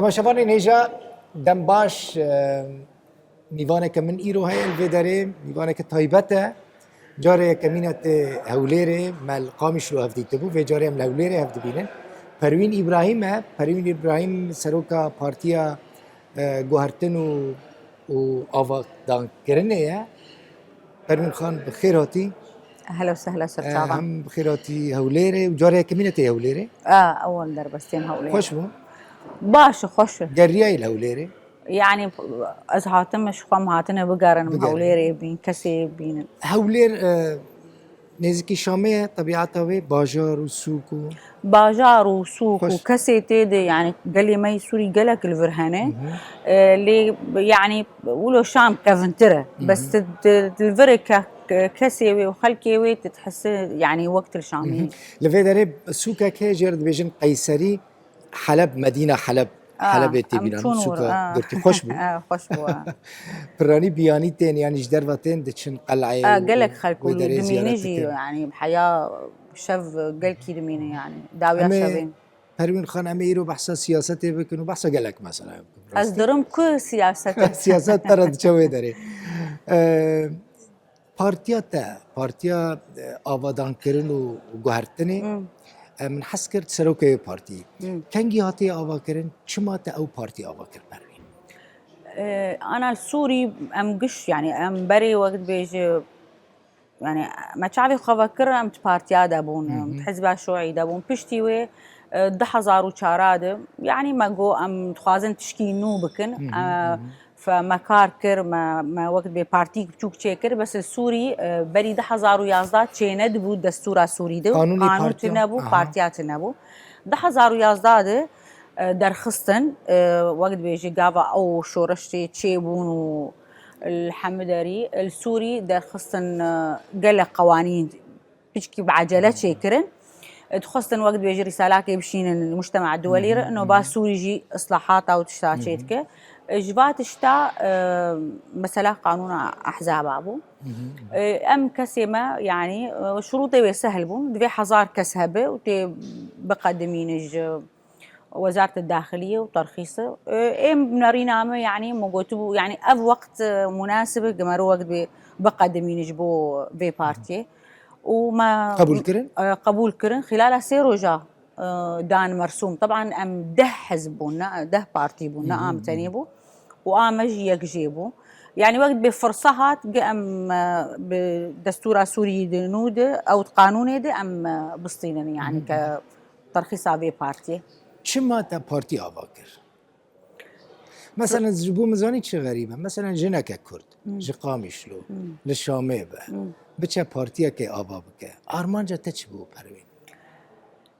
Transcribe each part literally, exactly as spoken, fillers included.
Temaşevanên hêja, dem baş, e, mîvaneke min îro heye li vê derê, mîvaneke taybet e. Carê yekemîn e tê Hewlêrê, me li Qamişlo hev dîtibû, vê carê em li Hewlêrê hev dibînin. Perwîn Îbrahîm e. Perwîn Îbrahîm seroka Partiya, e, Guhertin û, û Avadankirinê ye. Perwîn Xan, bi xêr hatî. Ehla û sehla, ser çavan. Em bi xêr hatî Hewlêrê û carê yekemîn e tê Hewlêrê. A, ewil derbas têm Hewlêrê. Xweş bû? Baş e, xweş e. Geriyayî li Hewlêrê? Yani, ez hatim, ji xwe em hatine bigerin, Bigerin. Hewlêrê bîn, kesê bînin. Hewlêr, e, nêzîkî Şamê ye, tebiata wê, bajar û sûk û Bajar û sûk û Xweş. Kesê tê de, yani, gelê me yê Sûrî gelek li vir hene. Hı hı. E, lê, yani, wilo Şam kevintir e. Hı hı. Bes tu, tu, tu li vir ke-, ke-, kesê wê û xelkê wê tu dihisi, yani, wek tu li Şamê. Hı hı. Li vê derê sûkek heye, jê re dibêjin Qeyserî, Heleb, Medîna Heleb. A, Helebê tê em bînan, çûn wir, sûka a. Girtî xweş bû. A, xweş bû, a. Piranî biyanî tên, yani ji derve tên diçin qeleyê A, û gelek xelk wê û derê dimîne ziyaret jî, dikin. Yani, heya şev gelkî dimîne, yani, dawiya Em ê şevê. Perwîn Xan, em ê îro behsa siyasetê bikin û behsa gelek meselaya bikin, Ez rastî. Dirim ku siyaset e. Siyaset te re diçe wê derê. E, partiya te, partiya, e, avadankirin û, û guhertinê, Hmm. e, min hes kir serokê wê partiyê. Hmm. Kengî hatiye avakirin, çima te ew partî ava kir, Perwîn? E, ana li Sûrî em giş, yani em berê wek dibêje, Yani, me çavê xwe vekir, em di partiya de bûn, Hı hı. em di hizba şûî de bûn. Piştî wê, e, du hezar û çar de, yani, me got, em dixwazin tişkî nû bikin. Hı hı, E, hı hı. Fe me kar kir, me, me wek bê partî biçûk çêkir, bes li Sûrî, e, berî du hezar û yazdeh çênedibû destûra Sûrî de. Qanûnê Qanûn partiya? Tune bû, Aha. Partiya tune bû. Du hezar û yazdeh de, e, derxistin, e, wek dibêjî gava ew şoreşê çêbûn û li hemû derî, li Sûrî derxistin, e, gelek qewanîn piçkî bi ecele çêkirin. E, dixwestin wek dibêjî rîsalakê bişînin li mujtema duwelî re, Hı hı, ino hı ba hı. Sûrî jî islahata û tişta Hı hı. çêdike. E, ji va tişta, e, mesela qanûna ehzaba bû. Hı hı, hı hı. E, em kesê me, yanî, e, şurûtê wê sehl bûn. Divê hezar kes hebe û tê biqedimîne ji Wezaret Daxiliyê û terxîsê. E, êm nerîna me, yanî, me gotibû, yanî, ev wext, e, munasib e, ku mero wek bi-, biqedimîne ji bo vê partiyê. Û me Qebûl kirin? E, qebûl kirin. Xilala sê roja, e, dan mersûm. Teban em deh hizb bûn, ne, deh partî bûn, ne Hı hı, a me tenê hı. bû. Û a me jî yek jê bû. Yanî wek bê firse hat, gi em, e, bi destûra Sûrî di nû de, ew di qanûnê de em, e, bistînin, yanî Hı hı, ke hı. terxîsa vê partiyê. Çima te partî ava kir? Mesela, ji bo min zanî çi xerîb e. Mesela, jineke Kurd, Hmm. ji Qamişlo, Hmm. li Şamê be, Hmm. biçe partiyekê ava bike. Armanca te çi bû, Perwîn?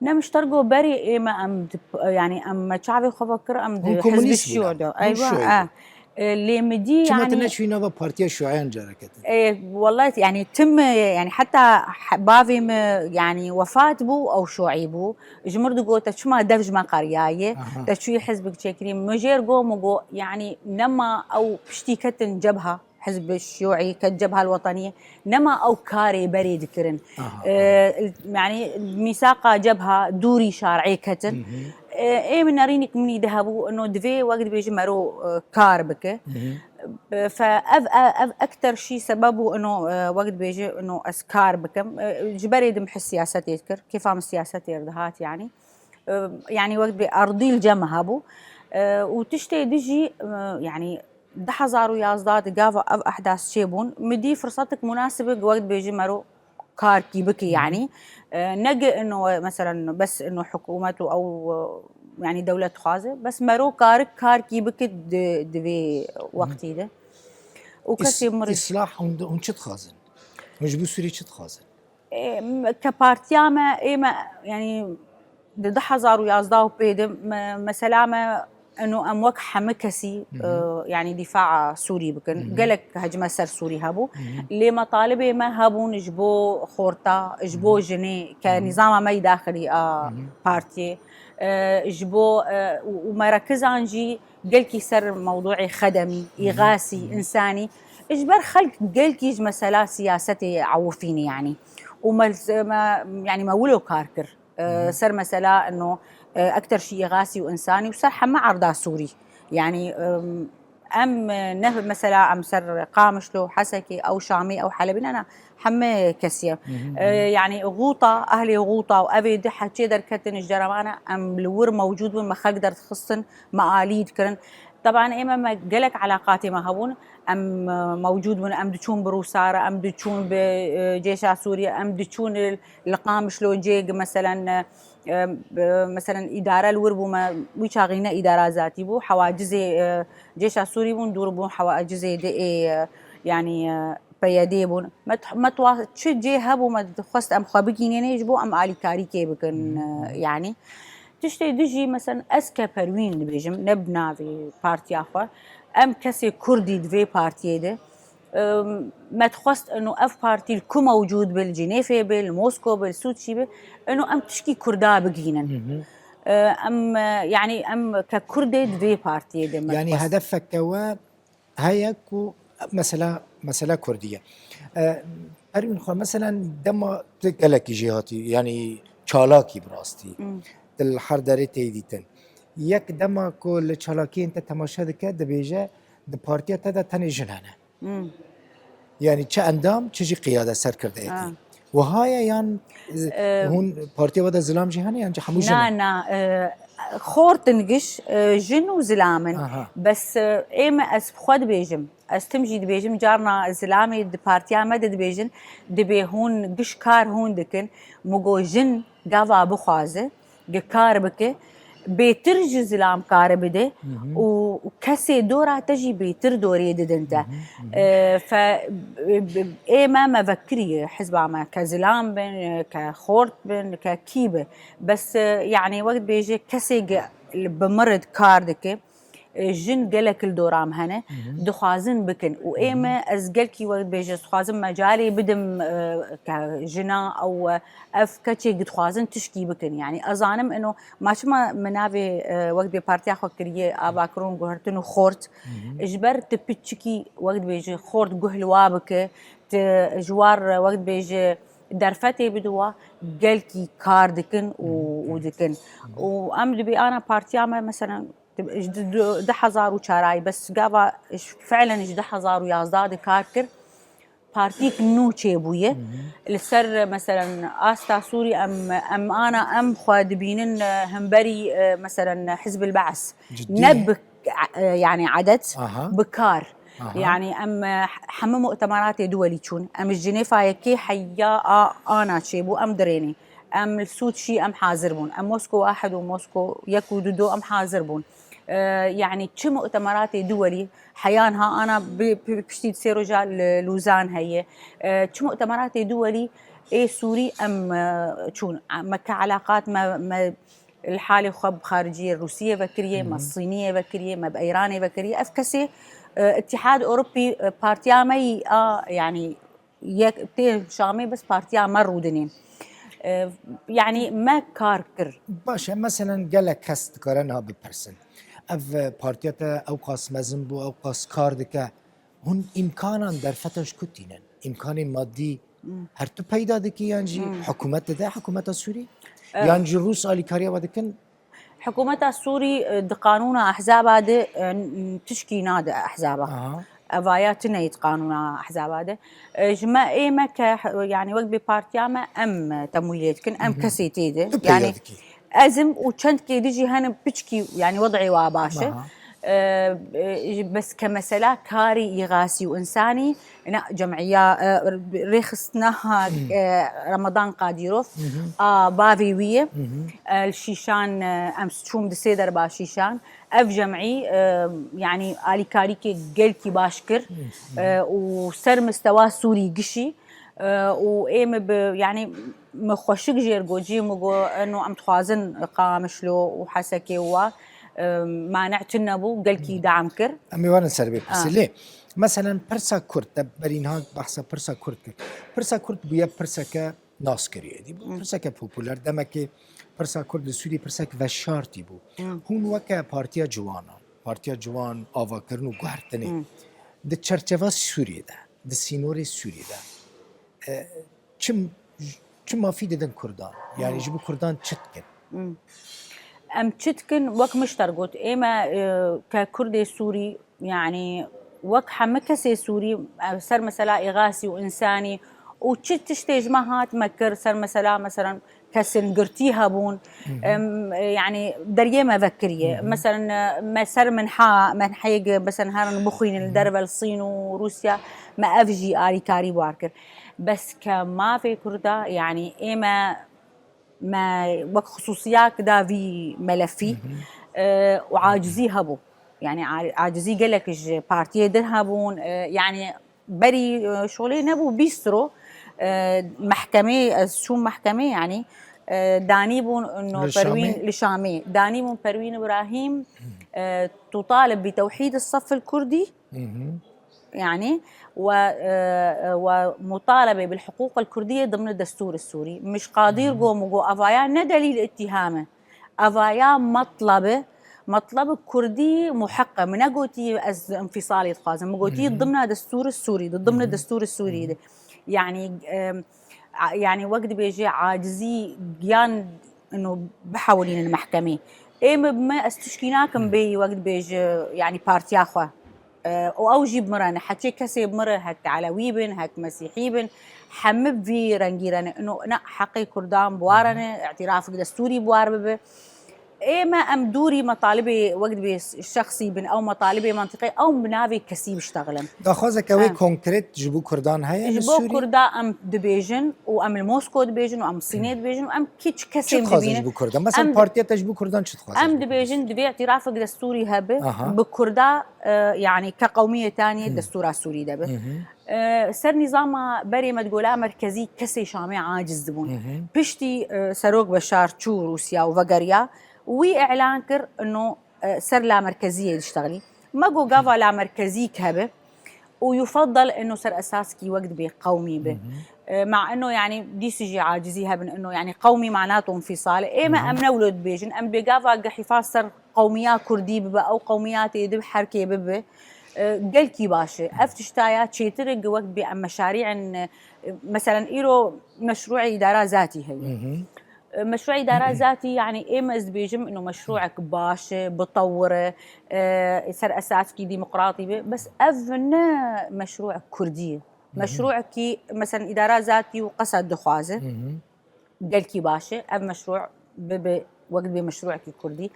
Ne, min ji te re got, berê ême em di, yanî em me çavê xwe vekir, em di Hûn hizbê komûnîst bûne. Şû de. Hûn Eywa, Şûî e. bûn. E, lê min dî, Çima tu yanî neçûyî nava partiya Şûeyan careke din? E, wellahî, yanî tim, yanî heta he-, bavê min, yanî wefat bû, ew Şûî bû. Ji min re digot, te çima dev ji me qeriyaye? Aha. Te çûyî hizbek çêkirî? Min jê re got, min got, yanî nema ew piştî ketin cebha, hizb Şûî, ket Cebha El Weteniyê, nema ew karê berê dikirin. Aha, E, aha. Yanî mîsaqa cebha dûrî şarê ketin. Hı hı. E, ê min nerînîk min î de hebû, ino divê wek dibêjî mero, e, kar bike. Hı hı. Fe ev, ev, ev ekter şî sebeb bû ino, e, wek dibêje ino ez kar bikim. E, ji berê dim his siyasetê dikir. Kêfa min siyasetê re dihat, yanî. E, yanî wek dibê erdî li cem hebû. E, û tiştê di jî, e, yanî du hezar û yazdeh de gava ev ehdas çêbûn. Min dî firsetik munasib e, wek dibêje mero karkî bikî, Hı hı. yanî. E, ne ge ino, e, meselen, bes ino hikûmet û ew, e, yanî dewlet dixwaze. Bes mero karik karkî bike di, di vê Hı hı. wextî de. Û Îs-, kesê min re îslah, hûn, hûn çi dixwazin? Hûn ji bo Sûrî çi dixwazin? E, m-, ke partiya me, ê me, yanî, Di du hezar û yazdeh û pê de me, mesela me, eno em wek hemî kesî, Hı hı. e, yanî dîfaa Sûrî bikin. Hı hı. Gelek hecme ser Sûrî hebû. Hı hı. Lê metalibê me hebûn ji bo xorta, ji bo Hı hı. jinê, ke Hı hı. nîzama me yî daxilî a Hı hı. partiyê, e, ji bo, e, û, û merekizan jî gelkî ser mewdûê xedemî, Hı hı. îxasî, Hı hı. însanî. Ji ber xelk gelkî ji mesela siyasetê ewifîne, yanî. Û me, me, yanî me wilo kar kir. E, Hı hı. ser mesela ino e, ekter şî îxasî û însanî û ser heme erda Sûrî. Yanî, em, em, e, ne mesela em ser Qamişlo, Hesekê, ew Şamê, ew Helebê, ne, ne, heme kesî ye. E, yanî Xûta, ehlê Xûta û evê di heçê derketin ji dera me ne, em li wir mewcûd bin, me xelk derdixistin, me alî dikirin. Teban ême me gelek eleqatê me hebûn, em, e, mewcûd bin, em diçûn bi Rûsara, em diçûn bi, e, cêşa Sûriye, em diçûn li, li Qamişlo cêg, meselen, e, e, bi, meselen, îdare li wir bû, me wî çaxî ne îdara zatî bû, hewacizê, e, cêşa Sûrî bûn, dûr bûn hewacizê de ê, e, yanî, e, P Y D bûn. Me t-, me twa-, çi cê hebû, me dixwest em xwe bigînênê ji bo em alîkarîkê bikin, e, yanî. Tiştê dijî, meselen, ez ke Perwîn dibêjim, ne bi navê partiya xwe, em kesê Kurdî di vê partiyê de, Em, me dixwest eno ev partî li ku mewcûd be, li Cinêfê be, li Mosko be, li Sûçî be, eno em tişkî Kurda bigihînin. E, em, e, yanî em ke Kurdê di vê partiyê de me Yanî dixwest. Hedefeke we heye ku mesela, mesela Kurdî ye. E, Perwîn xwe, meselen dema tu gelekî jêhatî, yanî çalakî bi rastî, Hmm. tu li her derê tê dîtin. Yek dema ku li çalakiyên te temaşe dike, dibêje di partiya te de tenê jin hene. Hmm. Yanî çi endam, çi jî qiyade serkirdeyetî. Ha. Wiha ye yan, e, Em, hûn partiya we de zilam jî hene yan jî hemû jin Na, in? Na, e, xort in giş, e, jin û zilam in. Aha. Bes, e, ê me ez bi xwe dibêjim. Ez tim jî dibêjim, carna zilamê di partiya me de dibêjin, dibê hûn giş kar hûn dikin. Min got jin gava bixwaze, gi kar bike, bêtir ji zilam kare bide Hı hı. û, û kesê dora te jî bêtir dorê didin te. Hı hı, hı hı. E, fe, e, ê me me vekirî hizba me, ke zilam bin, ke xort bin, ke kî bi. Bes, e, yanî wek dibêje kesê gi li bi mirid kar dike, e, jin gelek li dora me hene, Hı hı. dixwazin bikin. Û Hı hı. ê me, ez gelkî wek dibêje, dixwazim mecalê bidim, e, ke jina ew, e, ev keçê dixwazin tişkî bikin. Yanî ez zanim ino, ma çima min navê, e, wek dibê partiya xwe kiriye, avakirin, guhertin û xort. Hı hı. Ji ber tu piçikî wek dibêje xort guh li wa bike, tu ji war wek dibêje derfetê bide wa, gelkî kar dikin û, Hı hı. û dikin. Hı hı. Û em dibê ana partiya me, meselen, Ji du, du, du hezar û çar ayî, bes gava ji, felen ji du hezar û yazdeh de kar kir. Partiyek nû çêbûye. Hı hı. Li ser, meselen, asta Sûrî em, em ana em xwe dibînin, e, hemberî, e, meselen, Hizb el Ba's. Ciddi Ne mi? bi, e, yanî edet, Aha. bi kar. Aha. Yanî em, e, hemû mu'temeratê duwelî çûn. Em ji Cinêfa yekê heya a, ana çêbû, em dirênî. Em li Sûçî em hazir bûn. Em Mosko wahid û Mosko yek û du do em hazir bûn. E, yanî çi mu'temeratê duwelî heyan ha ana bi, bi, piştî sê roja li Lûzan heye. E, çi mu'temeratê duwelî ê Sûrî em, e, çûn. Me ke elaqat me, me li halê xwe bi xariciyê Rûsiyê vekiriye, Hı hı. me Sîniyê vekiriye, me bi Eyranê vekiriye. Ev kesê, e, Îtîhad Ewropî, e, partiya me yî a, yanî yek tê Şamê bes partiya me rûdinê. E, yanî me kar kir. Baş e, meselen gelek kes dikare niha bipirsin. Ev, e, partiya te ew qas mezin bû, ew qas kar dike. Hûn îmkanan derfeta ji ku tînin? Îmkanên madî Hmm. her tu peyda dikî yan jî Hmm. hikûmet dide, hikûmeta Sûrî? Evet. Yan jî Rûs alîkariya we dikin? Hikûmeta Sûrî, e, di qanûna ehzaba de, e, n-, tişkî nade ehzaba. Aha. Evaya tune yê di qanûna ehzaba de. E, ji me ê me ke, yanî wek bê partiya me em, e, temwîlê dikin, em Hı hı. kesê tê de. Tu peyda Yanî dikî. ez im û çend kê di jî hene piçkî, yanî wed'ê wa baş e. Aha. E, e, bes ke mesela karî îxasî û însanî, ne, cem'iya, e, rêxistina ha, Hmm. e, Ramadan Kadîrov, Hı hı. a bavê wî ye. Hı hı. E, li Şîşan, e, em çûm di sê derba Şîşan. Ev cem'î, e, yanî alîkarîkê gelkî baş kir, Hı hı. e, û ser mistewa Sûrî gişî, e, û ê min bi, yanî min xweşik jêr got, cî min got, eno em dixwazin Qamişlo û Hesekê û wa, e, mane tune bû, gelkî Hı. dam kir. Em ê werin ser vê pirsê. Ha. Lê, meselen, pirsa Kurd, te berî niha behsa pirsa Kurd kir. Pirsa Kurd bûye pirseke nas kiriye. Dî bû Hmm. pirseke populer. Demekê pirsa Kurd li Sûriyê pirsek veşartî bû. Hmm. Hûn weke Partiya Ciwanan, Partiya Ciwan, Avakirin û Guhertinê, Hmm. di çerçeva Sûriyê de, di sînorê Sûriyê de, e, çi, çi mafî didin Kurdan? Yanî Hmm. ji bo Kurdan çi dikin? Hmm. Em çi dikin, wek min ji te re got, ême, e, ke Kurdê Sûrî, yanî wek hemû kesê Sûrî, e, ser mesela îxasî û însanî û çi tiştê ji me hat me kir, ser mesela, mesela kesên girtî hebûn, em, e, yanî deriyê me vekiriye. Mesela, e, me ser minha, menheyê gi-, mesela herin bixwînin li derve li Sîn û Rûsya, me ev jî alîkarî bi war kir. Bes ke mafê Kurda, yanî ême me wek xisûsiyak da vî melefî, e, û acizî hebû. Yanî a-, acizî gelek ji partiyê din hebûn. E, yanî berî, e, şolê nebû bîst ro, e, mehkemê, ez çûm mehkemê, yanî, e, danîbûn ino Li Perwîn Şamê? Li Şamê. Danîbûn Perwîn Îbrahîm, e, tutalib bi tewhîd sef el Kurdî. Yanî, we, e, e, we mutalebe bil huquq el Kurdiyê dimni destûr Sûrî. Mij Qadir go, min go, evaya ne delîl ittiham e. Evaya metleb e. Metleb Kurdî muheq e. Min negotî ez înfîsalê dixwazim. Min gotî dimna destûr Sûrî de, dimni destûr Sûrî de. Yanî, e, a-, yanî wek dibêje acizî giyan ino bihewilînin mehkemê. Ê min bi me ez tişkî nakim bêyî wek dibêje, yanî partiya xwe. E, û ew jî bi min re ne. Heçê kesê bi min re, hek Elewî bin, hek Mesîhî bin, hemî bi vî rengî re ne. Ino ne heqê Kurdan bi war re ne, îtirafek destûrî bi war bibe. Ê me em dûrî metalibê wek dibê şexsî bin, ew metalibê mentiqê, ew bi navê kesî biştexilin. Daxwazeke wê Ha. konkret ji bo Kurdan heye li Ji bo Sûriyê? Kurda em dibêjin û em li Mosko dibêjin û em Sînê dibêjin û em kiç Çi kesên dixwazin ji dibînin. bo Kurdan? Mesela Em di-, partiya te ji bo Kurdan çi dixwazin? Em ji bo dibêjin Kurdan? divê îtirafek destûrî hebe Aha. bi Kurda, e, yanî ke qewmiyê taniyê destûra Sûrî de be. E, ser nîzama berê me digola merkezî kesê Şamê aciz dibûn. Piştî, e, Serok Beşar çû Rûsya û vegeriya, wî îlan kir ino, e, ser lamerkeziyê diştexilî. Me got gava lamerkezî hebe û yufeddel ino ser esaskî wek dibê qewmî be. E, ma ino yanî dîsî jî acizî hebin ino yanî qewmî manato înfîsal. Ê me em ne wilo dibêjin, em bê gava gihîfa ser qewmiya Kurdî bibe, ew qewmiya tê di herkê bibe, e, gelkî baş e. Ev tişta ya çêtir e, wek bê em meşarî'in, e, meselen îro meşrû'ê îdara zatî heye. E, meşrû'ê îdara zatî, yanî ê me ez dibêjim, ino meşrû'ek baş e, bitewir e, e, ser esaskî demokratî be. Bes ev ne meşrû'ek Kurdî ye. Meşrû'ekî, meselen îdara zatî û qesed dixwaze. gelkî baş e. Ev meşrû bibe wek dibê meşrûekî kurdî.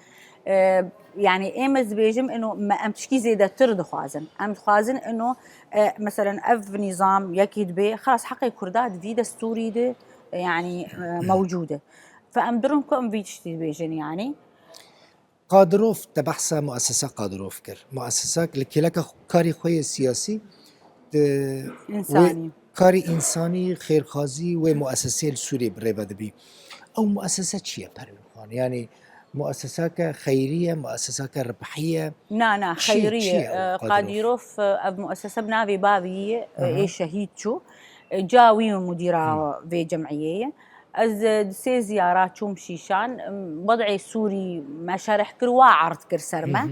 E, yanî ê me ez dibêjim ino me em tişkî zêdetir dixwazin. Em dixwazin ino, e, meselen ev nîzam yekî dibe, xelas heqê kurda di vî destûrî de, e, yanî, e, mewcûd e. Fe em dirin ku em vî tiştî dibêjin yanî. Qadirov, te behsa muesesa Qadirov kir. Muesesa li kêleka xwe, karê xwe yê siyasî, di Însanî. wê karê însanî, xêrxwazî wê muesesê li Sûriyê bi rê ve dibî. Ew muesese çi ye Perwîn Xan? Yanî muesesake xeyrî ye, muesesake ribhî ye? Na, na, Çi ye, xeyrî çi ye. ye ew E, Qadirov? Qadirov, e, ev muesese bi navê bavî ye, e, Aha. ê şehîd çû. E, ca wî mudîra vê cemiyê ye. Ez, e, di sê ziyara çûm Şîşan, em, wed'ê Sûrî me şerh kir, wa erd kir ser me.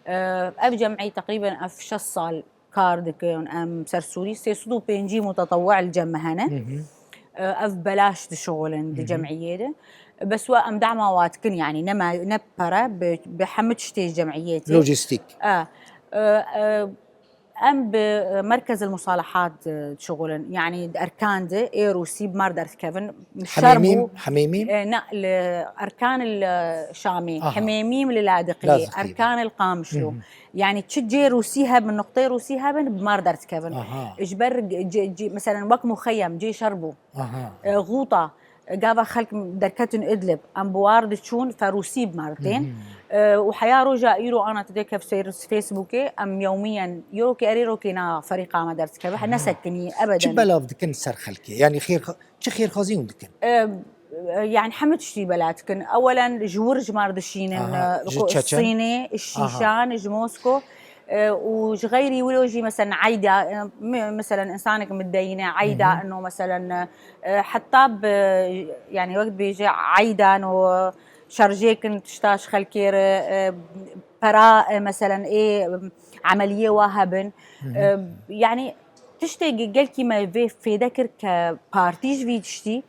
E, ev cemî teqrîben ev şeş sal kar dikin, em ser Sûrî, sê sed û pêncî mutetewi li cem me hene. E, ev belaş dişixulin di cemiyê de. Bes wa em dema wa dikin, yanî ne me-, ne pere, bi, bi hemû tiştê cemiyê tê. Lojîstîk. E, e, e, Em bi, e, Merkez el Musalahat, e, dişixulin. Yanî di Erkan de ê Rûsî bi mar derdikevin. Şer Hemêmîm, bû. Hemêmîm? E, ne, li Erkan el Şamê. Aha. Hemêmîm li Ladiqiyê. Ladiqiyê. Erkan el Qamişlo. Hı hı. Yanî çi cê Rûsî hebin, nuqteyê Rûsî hebin, bi mar derdikevin. Aha. Ji ber c-, c-, meselen wek muxeyem, cê şer bû. Aha. E, Xûta. Gava xelk derketin Idlib, em bi war diçûn, ferûsî bi mar tên. Hı hı. E, û heya roja îro ana tu dê kev seyr Facebookê, em yewmiyen, îro ke erê rokê na ferîqa me derdikeve, Aha. nesekinî, ebeden. Çi belav dikin ser xelkê? Yanî xêrxa-, çi xêrxazî hûn dikin? E, e, yanî hemû tiştî bela dikin. Ewelen ji wir ji mar dişînin, Aha. e, Ji ko-, Çeçen? Sînê, Aha. Şîşan, ji Mosko. E, û ji xeyrî wilo jî, meselen, eyda, e, me-, meselen, însanek mideyîne, eyda, Hı hı. ino, meselen, e, heta bi, yanî, wek dibêje, eyda, no, şerjêkin tişta ji xelkê re, e, pera, e, meselen, ê, emeliyê wa hebin. Hı hı. E, yanî, tiştê ge-, gelkî me vê fêde kir ke partî ji vî tiştî,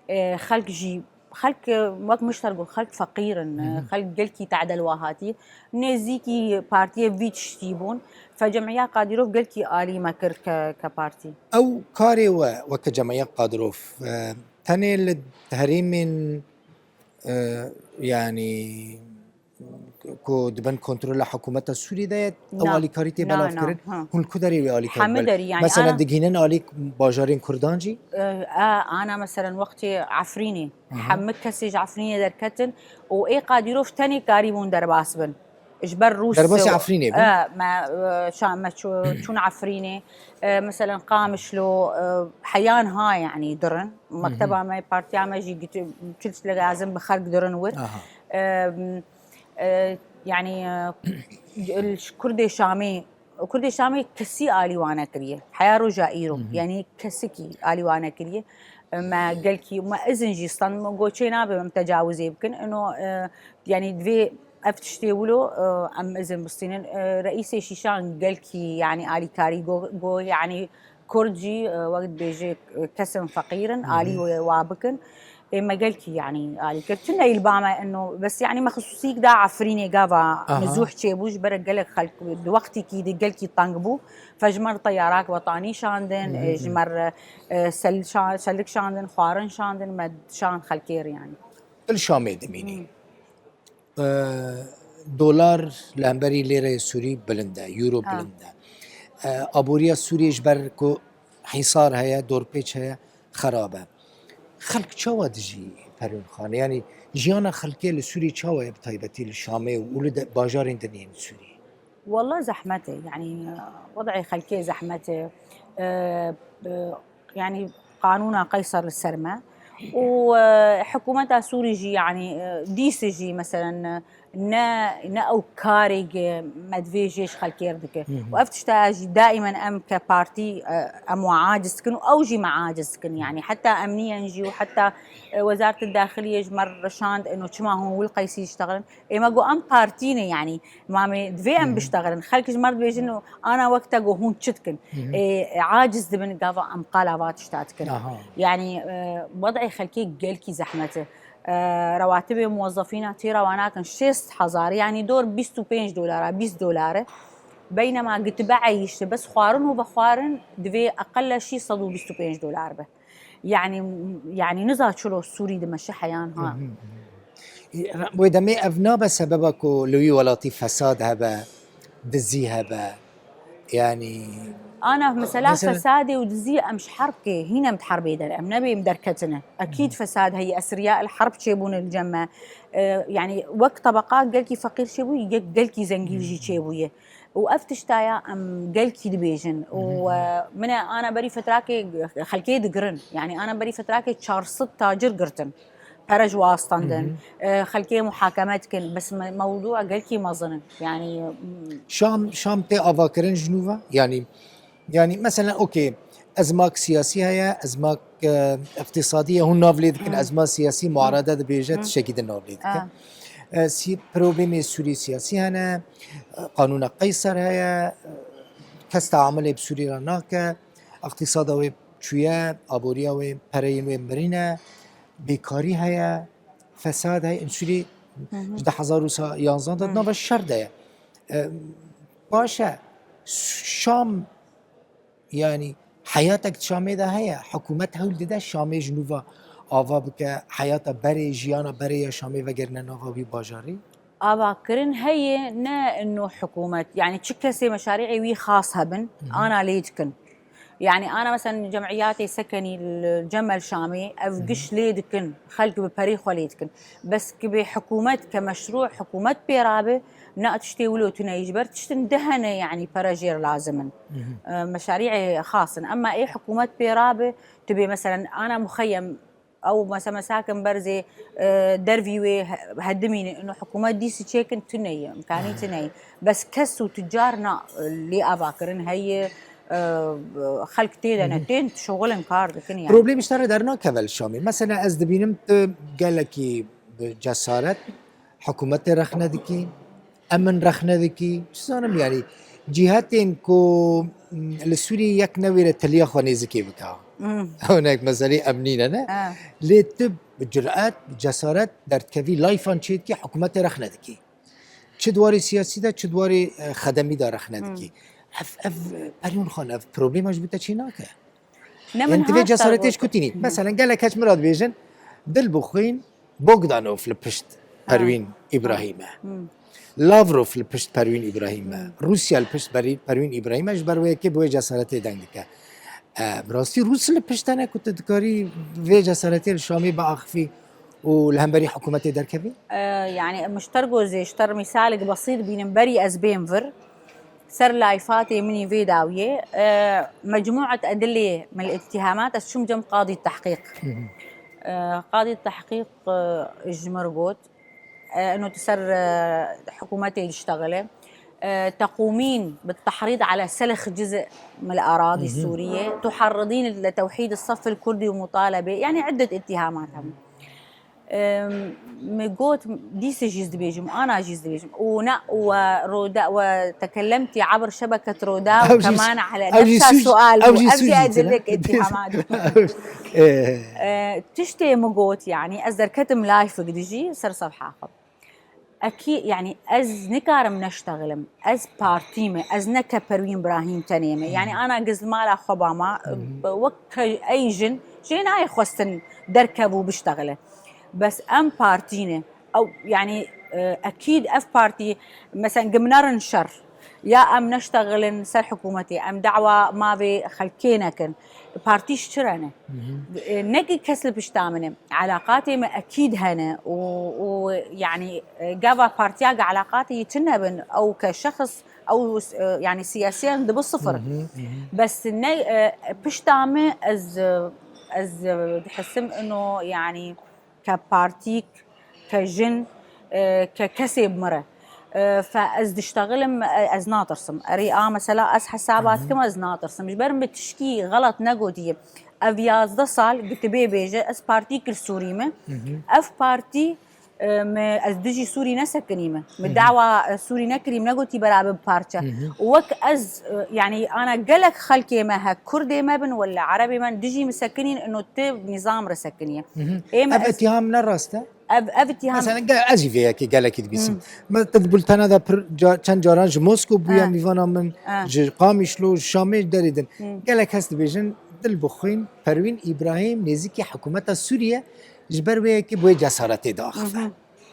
e, xelk jî xelk, wek mişter got, xelk feqîr in, Hı hı. xelk gelkî tehdê li wa hatî. Nêzîkî partiyê vî tiştî bûn. Fe cemîya Kadîrov gelkî alî me kir ke, ke partî. Ew karê we weke cemîya Kadîrov, e, tenê li herêmên, e, yanî ku di bin kontrola hikûmeta Sûriyê de ye, ew Na, alîkarî tê na, na, belavkirin? ha. Hûn li ku derê wê alîkarî Hemî bel-, derî, yanî mesela ana digihînin alî bajarên Kurdan jî? E, e, ana meselen wextê Efrînê, Aha. hemî kesê ji Efrînê derketin û ê Kadîrov tenê karîbûn derbas bin. Ji ber Rûs Derbasî Efrînê bû? E, me, e, şa-, me çû-, çûn Efrînê, e, meselen Qamişlo, e, heyan ha, yanî dirin. Mekteba me, partiya me jî git-, çi tişt lazim bi xelk dirin wir. Aha. E, e, yanî, e, ji Kurdê Şamê, Kurdê Şamê kesî alî wan nekiriye. Heya roja îro, Hı hı. yanî kesikî alî wan nekiriye. Me gelkî, me izin jî stand, me got çê nabe em tecawizê bikin. Ino, e, yanî divê ev tiştê wilo, e, em izin bistînin. E, reîsê Şîşan gelkî, yanî alîkarî go, go, yanî Kurd jî, e, wek dibêje, e, kesin feqîr in, Hı hı. alî wê wa bikin. Ê me gelkî, yanî alî kir. Tune îlba me ino, bes yanî me xisûsîk da Efrînê gava Aha. nizûh çêbû, ji ber gelek xelk di wextîkî de gelkî teng bû. Fe ji me re teyarak wetanî şandin, Hı hı. e, ji me re, e, sel-, şa-, selik şandin, xwarin şandin, me şand xelkê re yanî. Tu li Şamê dimînî. Hı. E, dolar li hemberî lêreyê Sûrî bilind e, euro Ha. bilind e. E, aboriya Sûriyê ji ber ku hîsar heye, dorpêç heye, xerab e. Xelk çawa dijî Perwîn Xanê? Yanî jiyana xelkê li Sûriyê çawa ye, bi taybetî li Şamê û li de, bajarên din yên Sûriyê? Wallah zehmet e, yanî, e, wed'ê xelkê zehmet e. E, e, yanî qanûna Qeyser li ser me û, e, hikûmeta Sûrî jî, yanî, e, dîs jî, meselen, e, ne, ne ew karê ke me divê jê ji xelkê re dike. Hı hı. Û ev tişta jî daîmen em ke partî, e, em wan aciz dikin û ew jî me aciz dikin. Yanî heta emniyen jî û heta, e, Wezaret Daxiliyê ji me re şand, ino çima hûn wil Qeysî diştexilin. Ê me got em partî ne, yanî mamê divê em Hı hı. biştexilin. Xelk ji me re dibêjin û ana wek te got hûn çi dikin? Hı hı. Ê, ê, aciz dibin gava em qala va tişta dikin. Aha. Yanî, e, wed'ê xelkê gelkî zehmet e. E, rewatibê muwezefîna têra wan nakin şêst hezar, yanî dor bîst û pênc dolara, bîst dolare. Beynema gitibe eyîşte, bes xwarin û vexwarin divê eqelle şîst sed û bîst û pênc dolar be. Yanî, yanî niza çilo Sûrî dimeşe heyan ha. Hı hı, hı hı. Wê demê ev nabe sebeba ku li wî welatî fesad hebe, dizî hebe. Yanî Ana mesela mesela fesadê û dizî em ji herbkê hîn em di herbê der, em nebê em derketine. Ekîd Hı hı. fesad heye, esriya el herb çêbûne li cem me. E, yanî wek tebeqa gelkî feqîr çêbû, yek gelkî zengîn Hı jî hı. çêbûye. Û ev tiştaya em gelkî dibêjin. Û, Hı hı. e, min e ana berî fetrakê xelkê digirin. Yanî ana berî fetrakê çar sed tacir girtin. Pere ji wan standin. Hı hı. E, xelkê muhakeme dikin. Bes me-, mewdûa gelkî mezin in. Yanî, mm. Şam, Şam tê avakirin ji nû ve? Yanî, yanî mesela, okey, ezmak siyasî heye, ezmak, e, iqtîsadî ye, hûn nav lê dikin, Hı. ezma siyasî, Hı. muarede dibêje, Hı. tiştekî din nav lê dike. Ha. E, sî-, problemê Sûrî siyasî hene, e, qanûna Qeyser heye, e, kes teamulê bi Sûrî re nake, iqtîsada wê çûye, aboriya wê, pereyên wê mirîne, bêkarî heye, fesad heye, in Sûrî Hı hı. ji du hezar û yanzan de Hı. di nava şer de ye. E, baş e, Şam Yanî heyatek di Şamê de heye, hikûmet hewl dide Şamê ji nû ve ava bike, heyata berê, jiyana berê ya Şamê vegerîne nava wî bajarî? Avakirin heye, ne ino hikûmet, yanî çi kesê meşarî'ê wî xas hebin, Hı hı. ana lê dikin. Yanî ana mesela cemiyatê Sekenî li Cemel Şamê ev Hı hı. giş lê dikin, xelk bi perê xwe lê dikin. Bes ki bê hikûmet ke meşrû hikûmet pê rabe, na tiştê wilo tune ye, ji ber tiştin di hene, yanî pere jêr lazim in. Mhm. E, meşarî'ê xas in. Emma ê hikûmet pê rabe, tu bê meselen ana muxeyem, ew mese mesakin berzê, e, dervî wê he-, hedimîne, ino hikûmet dîsî çêkin tune ye, imkanî tune ye. Bes kes û tucar na, e, lê avakirin heye, e, xelk tê de ne, Mhm. tên şixulin kar dikin yanî. Problem ji te re dernakeve li Şamê. Mesela ez dibînim tu gelekî bi cesaret hikûmetê rexne dikî, emin rexne dikî. Çi zanim yanî cîhetên ku, m, li Sûriyê yek newêre tiliya xwe nêzikê bike. Hmm. Ew nek meselê emnî ne, ne? Ha. Lê tu bi curet, bi cesaret derdikevî, layfan çêdikî, hikûmetê rexne dikî. Çi di warê siyasî de, çi di warê, e, xedemî de rexne dikî. Ev, ev, Perîn Xan, ev problema ji bo te çê nake. Ne min Yani, tu vê has cesaretê ji ku tînî? Mesela gelek keç min re dibêjin, dil bixwîn, Bogdanov li pişt Perwîn Îbrahîm e. Lavrov li pişt Perwîn Îbrahîm e. Rûsya li pişt Perî-, Perwîn Îbrahîm e, ji ber wê yekê bi wê cesaretê deng dike. E, bi rastî Rûs li pişt hene ku tu dikarî vê cesaretê li Şamê biaxifî û li hemberî hikûmetê derkevî? E, yani, min ji te re got, ji te re mîsalek besît bînim, berî ez bêm vir, ser layfatê min î vê dawiyê, e, mecmuet edilê min îttihamat, ez çûm cem qadî tehqîq. E, qadî tehqîq, e, ji min re got, e, eno tu ser, e, hikûmetê diştexile. E, تقومين بالتحريض على سلخ جزء من الأراضي السورية، تحرضين لتوحيد الصف الكردي ومطالبة، يعني عدة اتهامات هم. Em, min got, dîse jî ez dibêjim, ana jî ez dibêjim. Û ne, we Roda-, we tekellemtî eber şebeket Roda û keman ele nefsa sual bû. Ev jî edilek îttihamat bû. E, tiştê min got, yani, ez derketim live dijî ser sefha xwe. Ekî, yani, ez nikarim neştexilim. Ez partî me, ez ne ke Perwîn Brahîm tenê me. Yani, ana giz li mala xwe bama, wek ke ey jin, jê nayê xwestin derkev û biştexile. Bes em partî ne. Ew, yani, e, ekîd ev partî, mesela, gimnerin şer. Ya em neştexilin ser hikûmetê, em dawa mavê xelkê nekin. Partî ji çi re ne? E, ne ki kes li pişta min e. Elaqatê me ekîd hene û, û, yani, e, gava partiya ge elaqatê yî tune bin, ew ke şexs, ew, e, yani, siyasiyen dibi sifir. Bes ne, e, pişta me ez, e, ez, e, dihisim ino, yani, ke partîk, ke jin, e, ke kesê bi min re. E, fe ez diştexilim, e, ez natirsim. Erê, a mesela ez hesaba dikim, ez natirsim. Ji ber min tişkî xelet negotiye. Ev yazdeh sal gitibê bêje, ez partî kir Sûrî me. Ev partî, e, me, ez dijî Sûrî nesekinî me. Me dawa, e, Sûrî nekirî, me negotî beraber bi parçe. Û wek ez, e, yani, ana gelek xelkê me he, Kurdê me bin, wele Erebê me dijî min sekinîn, ino ti nîzam re sekiniye. Ê me Ev ez îtîham ne rast e? Ev, ev îtîham Mesela, ge-, ez jî vê yekê gelekî dibîsim. Me, tu di bultena de pir ca-, çend caran ji Moskow bûye mîvana min, ji Qamişlo, ji Şamê, ji derê din. Gelek kes dibêjin, dil bixwîn, Perwîn Îbrahîm nêzîkî hikûmeta Sûriye, ji ber wê yekê bi wê cesaretê diaxive.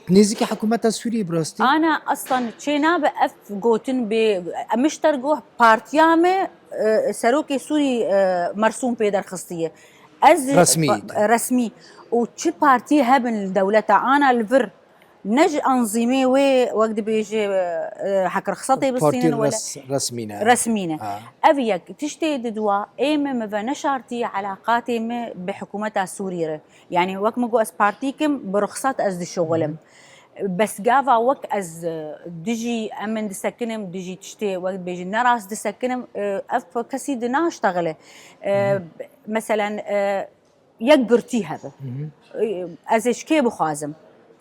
Nêzîkî hikûmeta Sûriyê bi rastî? Ana aslan çê nabe ev gotin bê, em ji te re got partiya me, e, serokê Sûrî, e, mersûm pê derxistiye. Ez Resmî. pa-, resmî. Û çi partî hebin li dewleta ana li vir, ne ji anzîmê wê, wek dibêje, e, hekirxisatê bistînin Partî wele. res-, resmî ne. Resmî ne. Ha. Ev yek. Tiştê di dua, ê me, me ve neşartî elaqatê me bi hikûmeta Sûrî re. Yani, wek min got, ez partîk im, bi ruxsat ez dişuxilim. Bes gava wek ez, e, dijî em min disekinim, dijî tiştê wek dibêjin nerast disekinim, e, ev kesî di naştexile. E, meselen, e, yek girtî hebe. E, ez ê ji kê bixwazim?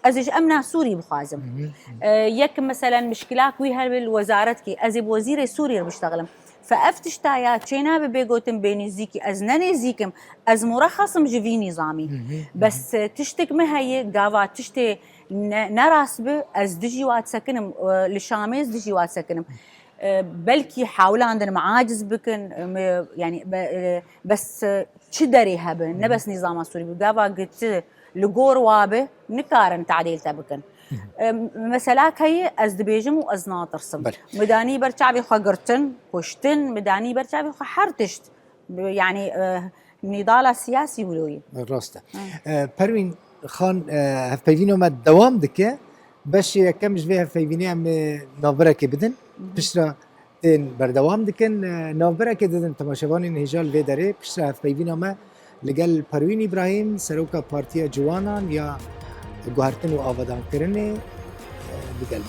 Ez ê ji emna Sûrî bixwazim. E, yek, meselen, mişkilak wî hebe li wezaretkî, ez ê bi wezîrê Sûrî re biştexlim. Fe ev tişta ya çê nabe bê gotin bê nêzîkî, ez ne nêzîk im, ez murexes im ji vî nîzamî. Bes, e, tiştik min heye, gava tiştê ne, ne rast bi, ez dijî wa disekinim, e, li Şamê ez dijî wa disekinim. E, belkî hewlandin min aciz bikin, e, mi, yani, be-, e, bes, e, çi derê hebe, ne bes nîzama Sûrî bi, gava gi ti li gor wa be, nikarin tadîl te bikin. E, mesela heye ez dibêjim û ez natirsim. Belê. Min danî ber çavê xwe girtin, kuştin, min danî ber çavê xwe her tişt. Bi-, yani, e, nîdala siyasî wilo ye. Rast e. E, Perwîn Xan, e, hevpeyvîna me dewam dike. Beşê yekem ji vê hevpeyvînê em ê navberekê bidin. Piştre tên berdewam dikin. E, navberekê didin temaşevanên hêja li vê derê. Piştre hevpeyvîna me li gel Perwîn Îbrahîm, seroka Partiya Ciwanan ya Guhertin û Avadankirinê, e, bi gel me.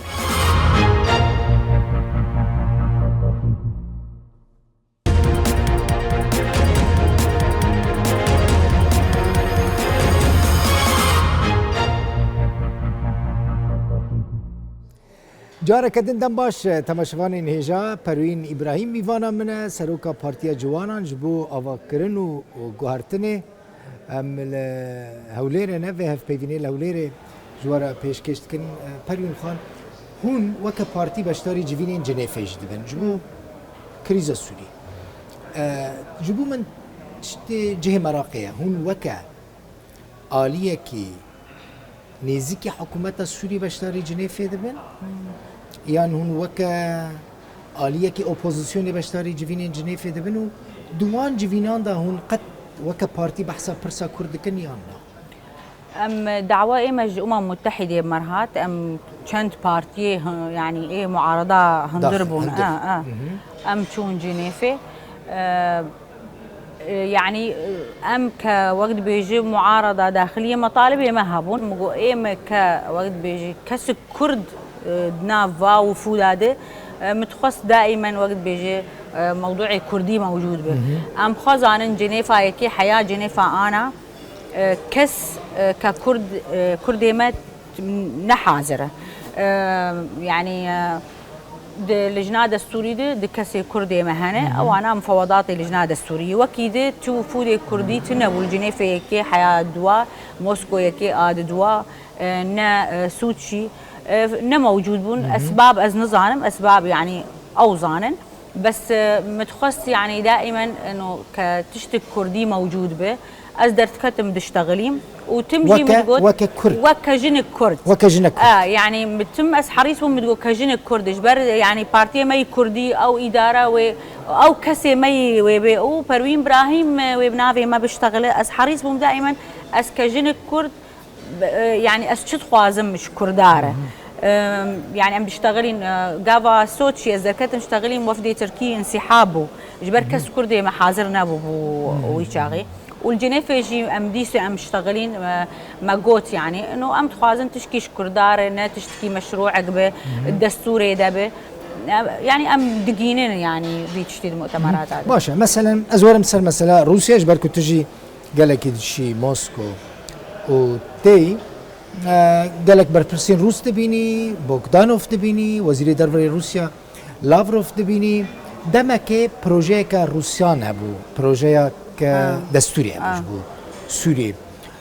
Careke din dem baş, temaşevanên hêja, Perwîn Îbrahîm mîvana min e, seroka Partiya Ciwanan ji bo avakirin û, û guhertinê. Em li Hewlêrê ne, vê hevpeyvînê li Hewlêrê ji we re pêşkêş dikin. E, Perwîn Xan, hûn weke partî beşdarî civînên Cinêfê jî dibin. Ji bo krîza Sûrî. E, ji bo min tiştê cihê meraqê ye. Hûn weke aliyekî nêzîkî hikûmeta Sûrî beşdarî Cinêfê dibin? Yan hûn weke aliyekî opozisyonê beşdarî civînên Cinêfê dibin û di wan civînan de hûn qet weke partî behsa pirsa Kurd dikin yan na? Em dawa ê me ji Umem Mutehîdê bi me re hat, em çend partiyê hi-, yanî ê muarada hundir bûn. Daxil, hundir. A, a. Mhm. Em çûn Cinêfê. E, e, yanî, e, em ke wek dibêje muarada daxiliyê metalibê me hebûn. Min got, ê me ke wek dibêje kesik Kurd, e, di nav va wifûda de, e, min dixwest daîmen wek dibêje, e, mewdûê Kurdî mewcûd be. Mhm. Em xwe zanin Cinêfa yekê heya, Cinêfa ana, e, kes, e, ke Kurd, e, Kurdê me ne hazir e. E, yanî, e, di lijna destûrî de di kesê Kurdê me hene, mhm, ewana mufawedatê lijna destûrî. Wekî di tu wifûdê Kurdî tune bû, Cinêfê yekê heya dua, Mosko yekê a di dua, e, ne, e, Sûçî, e, ne mewcûd bûn. Mhm. Esbab ez nizanim, esbab, yanî, ew zanin. Bes, e, min dixwest, yanî, daîmen, eno, ke tiştek Kurdî mewcûd be, ez derdiketim diştexilîm û tim jî min digot, weke Kurd. Weke jinek Kurd. Weke jinek Kurd. A, yanî, tim ez herîs bûm, min digot, ke jinek Kurd. Ji ber, yanî, partiyê me yî Kurdî, ew îdara wê, ew kesê me yî wê bê û Perwîn Brahîm, e, wê bi navê me biştexile. Ez herîs bûm daîmen, ez ke jinek Kurd, Be-, e, yanî ez çi dixwazim ji Kurda re? Hı hı. E, yanî em diştexilîn, e, gava Soçî ez derketim diştexilîm wefdê Tirkî însîhab bû. Ji ber kes Kurdê me hazir nebû bû wî çaxê. Û li Cinêfê jî em dîsê em diştexilîn, e, me got yanî, ino em dixwazin tişkî ji Kurda re ne tiştkî meşrûek be, destûrê de be. E, yanî em digînin yanî vî tiştî di mutemerata de. Baş e. Meselen ez werim ser mesela Rûsya ji ber ku tu jî gelekî dişî Mosko û tê, e, gelek berpirsên Rûs dibînî, Bogdanov dibînî, Wezîrê Derve yê Rûsya Lavrov dibînî. Demekê projeyeke Rûsyan hebû, projeyeke destûrî hebû ji bo Sûriyê.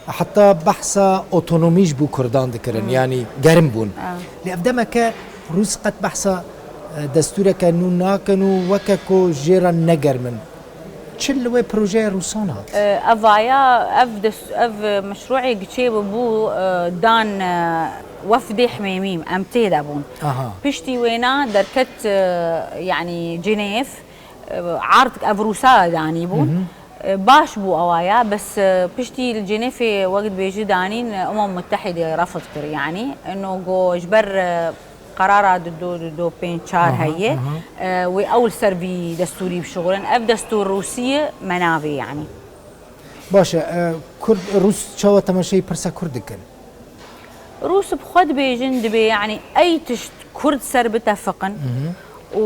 Heta behsa otonomî ji bo Kurdan dikirin, yanî gerim bûn. Lê ev demeke Rûs qet behsa, e, destûreke nû nakin û weke ku jê re negerm in. Çi li wê projeyê Rûsan hat? E, ev vaya, ev des-, ev meşrûê giçê bû, bû, e, dan, e, wefdê Himêmî, em tê de bûn. Aha. Piştî wêna derket, e, yanî Cinêv, e, erd ev Rûsa danî bûn. Hı hı. E, baş bû ewaya, bes, e, piştî li Cinêfê wek dibêjî danîn, e, Umem Mutehîdê refd kir, yanî. Ino go ji ber, e, Qerara du du, du du pênc çar heye. Aha. E, wê ew li ser vî destûrî bişuxulin. Ev destûr Rûsî ye, me navê yanî. Baş e, e, Kurd, Rûs çawa temaşeyî pirsa Kurd dikin? Rûs bi xwe dibêjin, dibê yanî ey tişt Kurd ser bitefiqin. Mhm. Û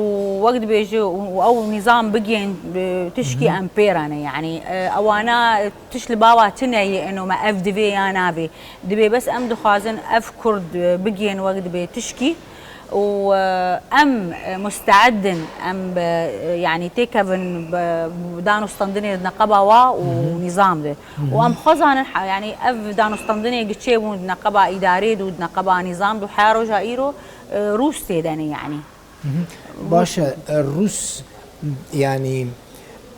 wek dibêje û, û ew nîzam bigihên, e, tişkî, mhm, em pê re ne. Yanî, e, ewana tişt li bawa tune ye, ino me ev divê ya nabê. Dibê bes em dixwazin ev Kurd, e, bigihên wek dibê tişkî û, e, em, e, musteid in, em bi, e, yanî têkevin bi, bi danûstandinê di neqeba wa û, mhm, nîzam de. Û, mhm, em xwe zanin, ha, yanî ev danûstandinê giçê bûn di neqeba îdarê de û di neqeba nîzam de û heya roja îro, e, Rûs tê de ne yanî. Mhm. Baş e, e, Rûs, yanî,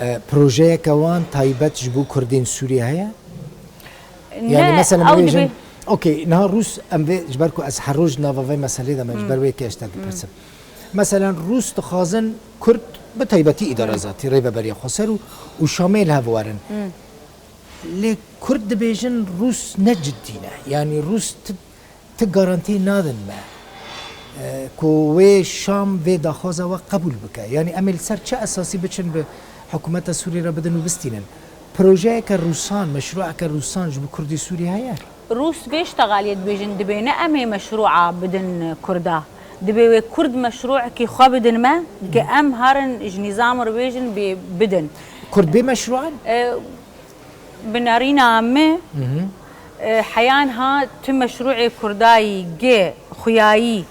e, projeyeke wan taybet ji bo Kurdên Sûriyê heye? Yanî, ne, mesela, ew bêjin, dibê, okey, niha Rûs, em vê, ji ber ku ez her roj nava vê meselê de me, ji ber wê yekê ez te dipirsim. Mesela Rûs dixwazin Kurd bi taybetî îdara zatî, rêveberiya xweser û, û Şamê li hev werin. Lê Kurd dibêjin Rûs ne cidî ne. Yanî Rûs ti, ti garantî nadin me, e, ku wê Şam vê daxwaza we qebûl bike. Yanî em ê li ser çi esasî biçin bi hikûmeta Sûriyê re bidin û bistînin? Projeyeke Rûsan, meşrûeke Rûsan ji bo Kurdî Sûrî heye? Rûs vê ştexaliyê dibêjin, dibê ne em ê meşrûa bidin Kurda. Dibê wê Kurd meşrûekî xwe bidin me, ke em herin ji nîzam re bêjin bê bidin. Kurd bê meşrû in? E, Bi nerîna min, e, heya niha tu meşrûê Kurdayî gi xuyayî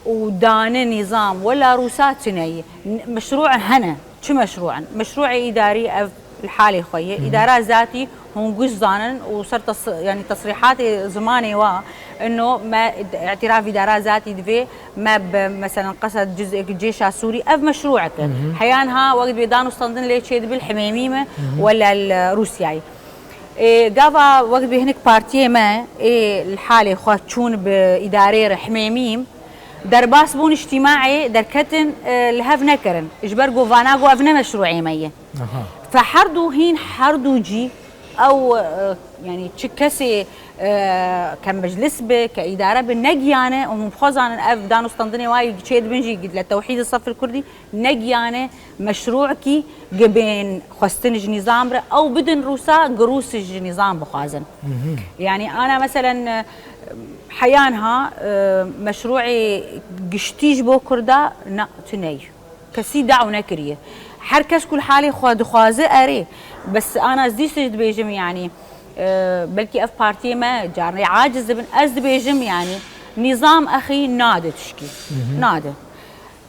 û dane nîzam wela Rûsa tune yî. N-, meşrû hene. Çi meşrû in? Meşrûê îdarî ev li halê xwe ye. Îdara zatî hûn giş zanin û ser tes-, yanî tesrîhatê zimanê wa, ino me îtiraf îdara zatî divê, me bi, meselen, qesed cizêk cêşa Sûrî, ev meşrûek e. Heyan ha wek dibê dan û standin lê çêdibe li Himêmî me wela li Rûsyayê. Ê, gava wek dibê hinek partiyê me ê li halê xwe çûn bi îdareyê re Himêmî, derbas bûn îctîmaê derketin, e, li hev nekirin. Ji ber ku vana ku ev ne meşrûê me ye. Aha. Fe her du hîn, her du cî ew, e, yanî çi kesê, e, ke meclis be, ke îdare be, negiyane û hûn bi xwe zanin ev dan û standinê wa yê çê dibin jî li tewhîdê sefil kurdî negiyane meşrûekî gibên xwestin ji nîzam re ew bidin Rûsa, gi Rûs ji nîzam bixwazin. Yanî ana meselen, e, heyan ha, e, meşrûê giştî ji bo Kurda na, tu ney. Kesî daw nekiriye. Her kes ku li halê xwe dixwaze erê. Bes ana ez dîsa jî dibêjim, yanî, e, belkî ev partiyê me carnê aciz dibin. Ez dibêjim, yanî, nîzam exî nade tişkî. Nade.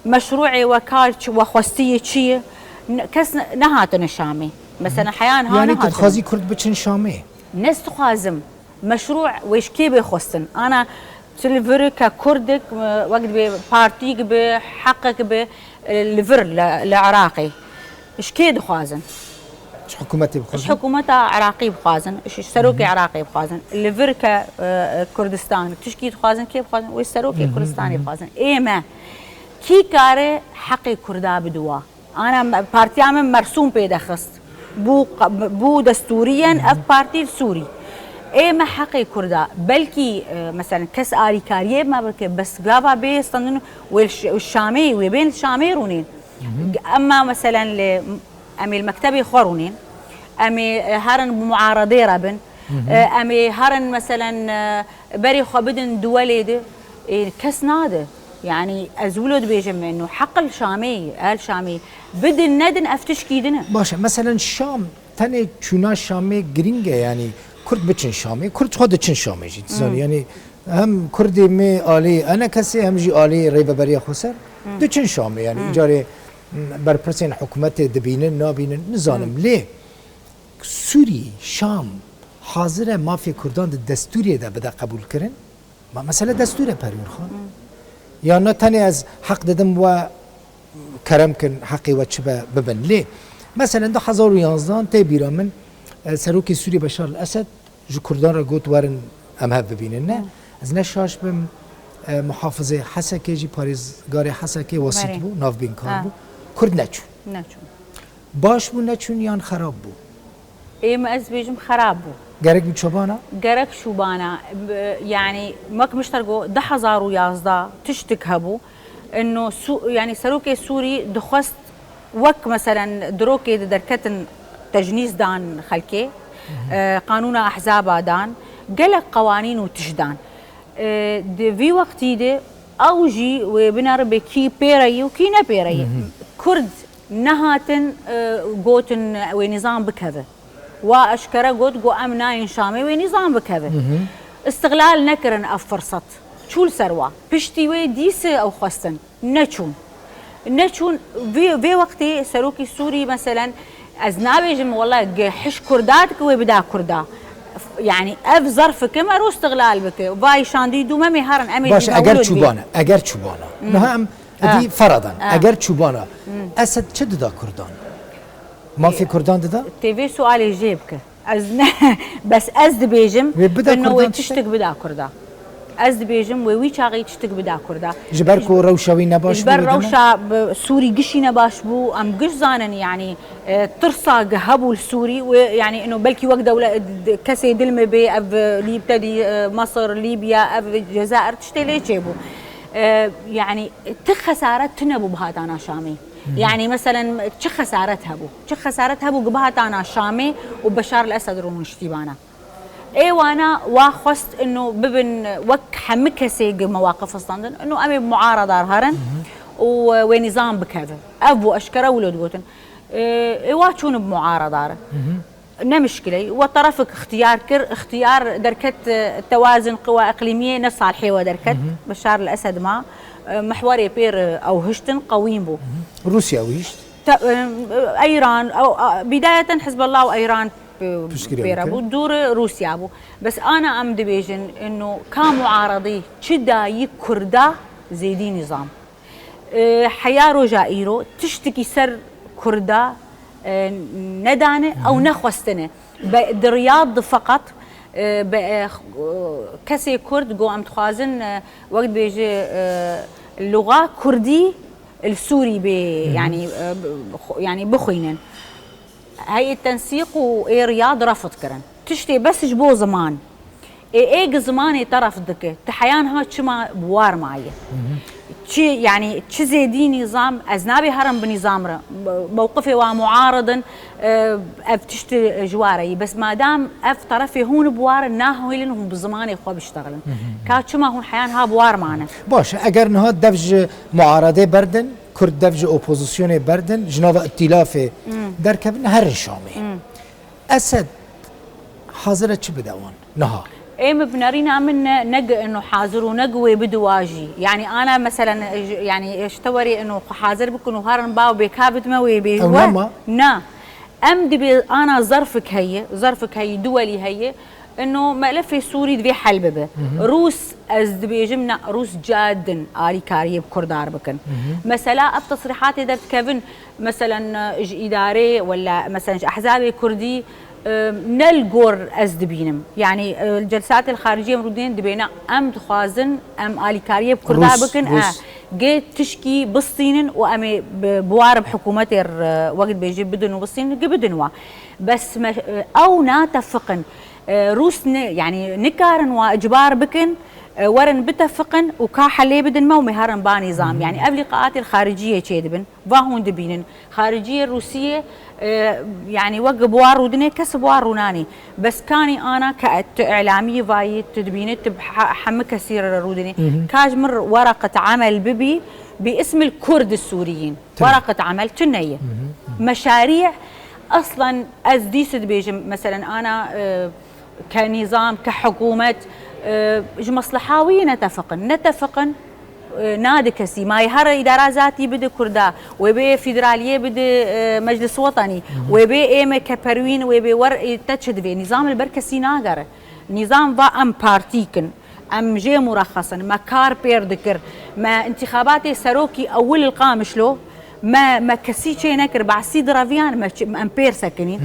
Meşrûê we kar çi, we xwestiyê çi ye? Ne, kes ne, nehatine Şamê. Mesela heyan ha Yanî tu nehatine. Dixwazî Kurd biçin Şamê? Ne ez dixwazim. Meşrû wê ji kê bê xwestin? Ana tu li vir ke Kurdek, e, wek dibê partiyek bi, heqek bi, e, li vir li, li Iraqê. Ji kê dixwazin? Ji hikûmetê Ji bixwazin? Hikûmeta Iraqî bixwazin, ji serokê Iraqê bixwazin. Li vir ke, e, Kurdistan, tişkî dixwazin, kê bixwazin? Wê serokê Kurdistanê bixwazin. Ê me, kî kare heqê Kurda bidiwa? Ana me, partiya min mersûm pê dexist. Bû qa-, bû destûriyen ev partî li Sûrî. Ê me heqê Kurda. Belkî, e, meselen kes alîkariyê me bike, bes gava bê standin wê li Ş-, Şamê, wê bên li Şamê rûnên. Emma meselen li, em ê li mektebê xwe rûnên. Em ê, e, herin bi muaredê re bin. E, em ê herin meselen, e, berê xwe bidin duwelê di. E, kes nade. Yanî ez wilo dibêjim, eno heq li Şamê ye, el Şamê. Bidin nedin ev tişkî din e. Baş e, meselen Şam, tenê çûna Şamê girîng e, yanî Kurd biçin Şamê, Kurd xwe diçin Şamê jî, tu zanî, yanî hem Kurdê me alî enekesê, hem jî alî Rêveberiya Xweser diçin Şamê, yanî îcarê, m, berpirsên hikûmetê dibînin, nabînin, nizanim. Lê Sûrî, Şam hazir e mafê Kurdan di destûrê de bide qebûlkirin? Ma mesele destûr e, Perwîn Xan. Ya na tenê ez heq didim we kerem kin, heqê we çi be bibin. Lê meselen du hezar û yanzdehan tê bîra min, e, serokê Sûrî Beşar el Esed ji Kurdan re got, werin em hev bibînin. Ne, ez ne şaş bim, e, muhafizê Hesekê jî, parêzgarê Hesekê Wesît Berê. Bû, navbînkar Ha. Bû. Kurd neçûn. Neçûn. Baş bû neçûn yan xerab bû? Ê me ez bêjim xerab bû. Gerek bû çobana? Gerek çûbana. B-, yanî wek mişter got, du hezar û yazdeh tiştik hebû. Eno Su-, yanî serokê Sûrî dixwest wek meselen dirokê di derketin tecnîs dan xelkê, e, qanûna ehzaba dan, gelek qewanîn û tişt dan. E, di vî wextî de ew jî wê binere bê kî pê re yî û kî ne pê re yî. Kurd nehatin, e, gotin wê nîzam bikeve. Wa eşkere got, got, em nayên Şamê wê nîzam bikeve. Îstiqlal nekirin ev firsat. Çû li ser wa. Piştî wê dîse ew xwestin. Neçûn. Neçûn. Vê, vê wextê serokî Sûrî, meselen, ez nabêjim, wela ge hiş Kurda dike wê bida Kurda. F-, yanî ev zerf kim ero îstiqlal bike. Vay şandî dû me mê herin, em ê Baş, dî eger mewlûd bî. Çûbana, eger çûbana. Niha em Ha. Edî feradan, Ha. Eger çûbana, Esed çi dida Kurdan? Mafê Kurdan dida? Tê vê sualê jê bike. Ez ne, bes ez dibêjim, Wê bida ino Kurdan wê tiştek? Tiştek bida Kurda. Ez dibêjim, wê wî çaxê tiştek bida Kurda. Ji ber ku rewşa wî nebaş Ji ber bû, wê dema? Rewşa bi Sûrî gişî nebaş bû, em giş zanin, yanî, e, tirsa ge hebû li Sûrî, wê, yanî, ino belkî wek dewle-, d-, kesê dil me bê, ev, e, Lîb-, tedî, e, Mesir, Lîbya, ev Cezair tiştê lê çêbû. E, yanî, ti xesaret tune bû bihatana Şamê. Yanî, meselen, çi xesaret hebû? Çi xesaret hebû ku bihatana Şamê û Beşar el Esed rûniştîbana? Ê wana wa xwest ino bibin wek hemî kesê gi mewaqif standin, ino em ê muaredar herin û wê nîzam bikeve. Ev bû eşkere wilo digotin. Ê, ê wa çûn bi muaredar. Ne mişkiley. We terefik ixtiyar kir, ixtiyar derket, e, tewazin qiwa iqlîmiyê ne salihê we derket. Beşar el Esed ma, e, mihwerê pêr, e, ew hiştin qewîn bû. Rûsya wî hişt. Te-, e, Eyran, ew, a, bidayeten Hizbullah û Eyran, e, Piştgiriya pêre bû, dûr Rûsya bû. Bes ana em dibêjin, ino ka muaredî çi dayî Kurda zêdî nîzam. E, heya roja îro tiştikî ser Kurda, e, nedane, ew nexwestine. Be, di Riyad de feqet, e, be, e, kesê Kurd go em dixwazin, e, wek dibêje, e, luxa Kurdî li Sûrî bê, yanî, e, bi-, xo-, yanî bixwînin. Heyet Tensîq û ê Riyad refd kirin. Tiştê bes ji bo ziman. Ê, ê gi zimanê te refd dike. Ti heyan ha çima bi war maye? Çi, yanî çi zêdî nîzam, ez nabê herim bi nîzam re. Mewqifê wa muaridin, e, ev tişt ji wa re yî. Bes madam ev terefê hûn bi war nahêlin hûn bi zimanê xwe biştexilin. Ka çima hûn heyan ha bi war mane? Baş e, eger niha dev ji muaredê berdin, Kurd dev ji opozisyonê berdin, ji nava îtîlafê derkevin, herin Şamê. Esed hazir e çi bide wan niha? Ê, min bi nerîna min ne, ne gi ino hazir û ne gi wê bidi wa jî. Yanî ana meselen, e, ji, yanî, e, ji te werê ino xwe hazir bikin û herin ba û bê ka bidime wê bê Ew we? Nema? Na. Em dibê ana zerfik heye, zerfik heye, duwelî heye. Ino melefê Sûrî divê hel bibe. Rûs, ez dibêjim, na, Rûs ca din alîkariyê bi Kurdar bikin. Mesela ev tesrîhatê derdikevin, meselen, e, ji îdarê wela, meselen, ji ehzabê Kurdî, e, ne li gor ez dibînim. Yanî, e, celsatê li xariciyê em rûdên dibêne em dixwazin, em alîkariyê bi Kurda Rûs, bikin, Rûs. E, gê tişkî bistînin û em ê bi, bi war bi hikûmetê re, wek dibêje bidin û bistînin, gi bidin wa. Bes me, e, ew natefiqin. E, Rûs ne, yanî nikarin wa icbar bikin, e, werin bitefiqin û ka helê bidin me û me herin ba nîzam. Yanî ev lîqaatê li xariciyê çêdibin. Va hûn dibînin. Xariciyê Rûsiyê, e, yanî wek bi war rûdinê, kes bi war rûnanî. Bes kanî ana ke tu îlamî vayî, tu dibînî, tu he-, hemî kesî re rûdinî. Ka ji min wereqet emel bibî, bi ismil Kurd Sûriyîn. Tabii. Wereqet emel tune ye. Meşarî, eslen ez dîs dibêjim, meselen ana, e, ke nîzam, ke hikûmet, e, ji mesleha wî netefiqin. Netefiqin, e, nadi kesî. Ma yê her îdara zatî bide Kurda, wê bê federaliyê bide, e, Meclis Wetanî, wê bê ê me ke Perwîn, wê bê wer, e, te çi divê? Nîzam li ber kesî nagere. Nîzam va em partîk in, em jê murexes in, me kar pêr dikir, me întîxabatê serokî ewil li Qamişlo, me, me kesî çê nekir, behsî direviyan, me çi, em pêr sekinîn.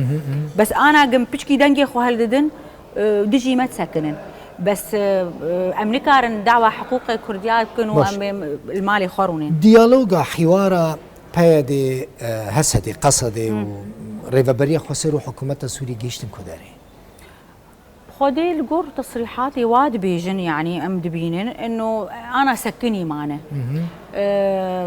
Bes ana gim piçkî dengê xwe hildidin, e, dijî me disekinin. Bes, e, e, em nikarin dawa hiqûqê Kurdiya bikin û Baş. Em ê li malê xwe rûnên. Diyaloga, hîwara P Y D'ê, e, Hesedê, Qesedê û Rêveberiya Xweser û hikûmeta Sûrî gihîştin ku derê? Xwedê li gor tesrîhatê wa dibêjin, yanî em dibînin, ino ana sekinî mane. E,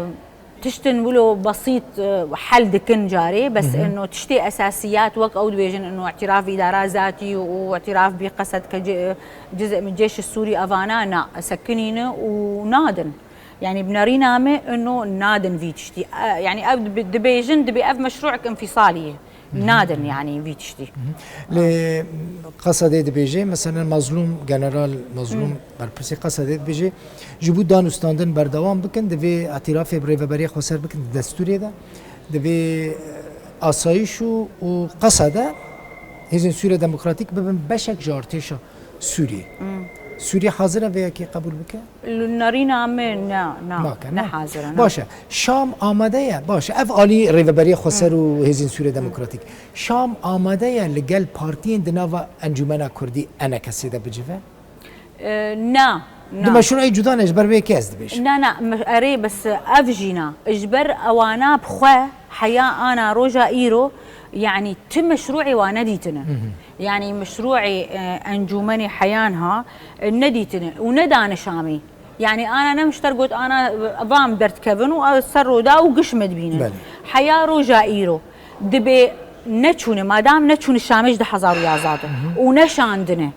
tiştin wilo besît, e, hel dikin carê, bes ino tiştê esasiyat wek ew dibêjin, ino îtiraf îdara zatî û îtiraf bi qesed ke ce-, cizê min cêşê Sûrî evana na, sekinîne û nadin. Yanî bi nerîna me ino nadin vî tiştî. E, yanî ev dibi-, dibêjin, dibê ev meşrûek înfîsalî ye. Nadin yanî vî tiştî. Lê Qesedê dibêje, meselen Mazlûm, General Mazlûm, berpirsê Qesedê dibêje, ji bo danûstandin berdewam bikin, divê îtirafê bi Rêveberiya Xweser bikin di destûrê de, divê, e, asayîş û, û Qesede Hêzên Sûriya Demokratîk bibin beşek ji artêşa Sûriyê. Sûriye hazir e vê yekê qebûl bike? Li nerîna me ne, ne, Nake, ne ne? Hazir e, ne. Baş e. Şam amade ye. Baş e. Ev alî Rêveberiya Xweser û Hêzên Sûriya Demokratîk. Şam amade ye li gel partiyên di nava Encûmena Kurdî, E N K S'ê de bicive? E, ne, ne. Di meşrûeyê cuda ne, ji ber vê yekê ez dibêjim. Ne, ne, me-, erê, bes ev jî ne. Ji ber ewana bi xwe heya ana roja îro, yanî ti meşrûê wa nedîtine. Yanî meşrûê, e, Encûmenê Heyan ha, e, nedîtine û nedane Şamî. Yanî ana ne mişter got, ana, e, vam derdikevin û, e, ser roda û giş me dibînin. Belê. Heya roja îro dibê neçûne, madam neçûne Şamê ji du hezar û yazdeh de û neşandine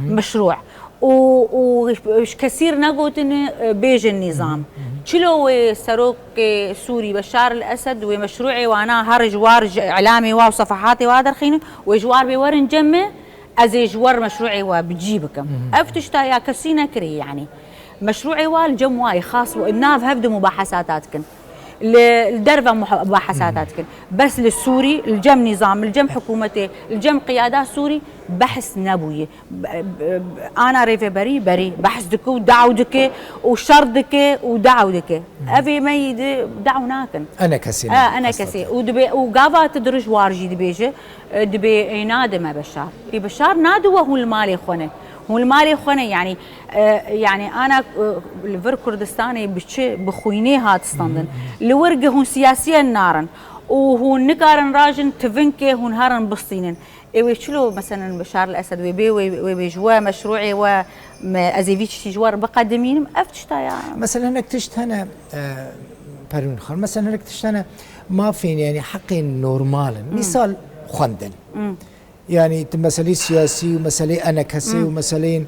meşrû û, û ji kesî re negotine, e, bêjin nîzam. Çilo wê serokê Sûrî Beşar el Esed wê meşrûê wana her ji war ji îlamê wa û sefehatê wa derxînin, wê ji war bê werin cem me, ez ê ji wer meşrûê we bi cî bikim. Ev tişta ya kesî nekirî, yanî. Meşrûê wa li cem wa yê xas û nav hev di mubahesata dikin. Li, li derve muha-, mubahesata dikin. Bes li Sûrî, li cem nîzam, li cem hikûmetê, li cem qiyada Sûrî behs nebûye. B-, b-, ana rêveberî berî behs dike û daw dike û şer dike û daw dike. Ev ê me yî di daw nakin. Ene kesê E, me ene kesê. Û dibê, û gava tu dirij war jî dibêje, e, dibê ê nade me Beşar. Ê Beşar nade we hûn li malê xwe ne. Hûn li malê xwe ne, yanî, e, yanî ana, e, li vir Kurdistanê bi çi, bi xwînê hat standin. Li wir gi hûn siyasiyen narin. Û hûn nikarin rajin tivinkê hûn herin bistînin. Ê wê çilo, meselen, Beşar el Esed wê bê, wê, wê bê ji we meşrûê we, me, ez ê vî tiştî ji we re biqedimînim, ev tişta ya. Mesela hinek tişt hene, e, Perwîn Xan, mesela hinek tişt hene, mafên, yanî heqên normal in. Mîsal xwendin. Yanî tu meselê siyasî û meselê enekesê û meseleyên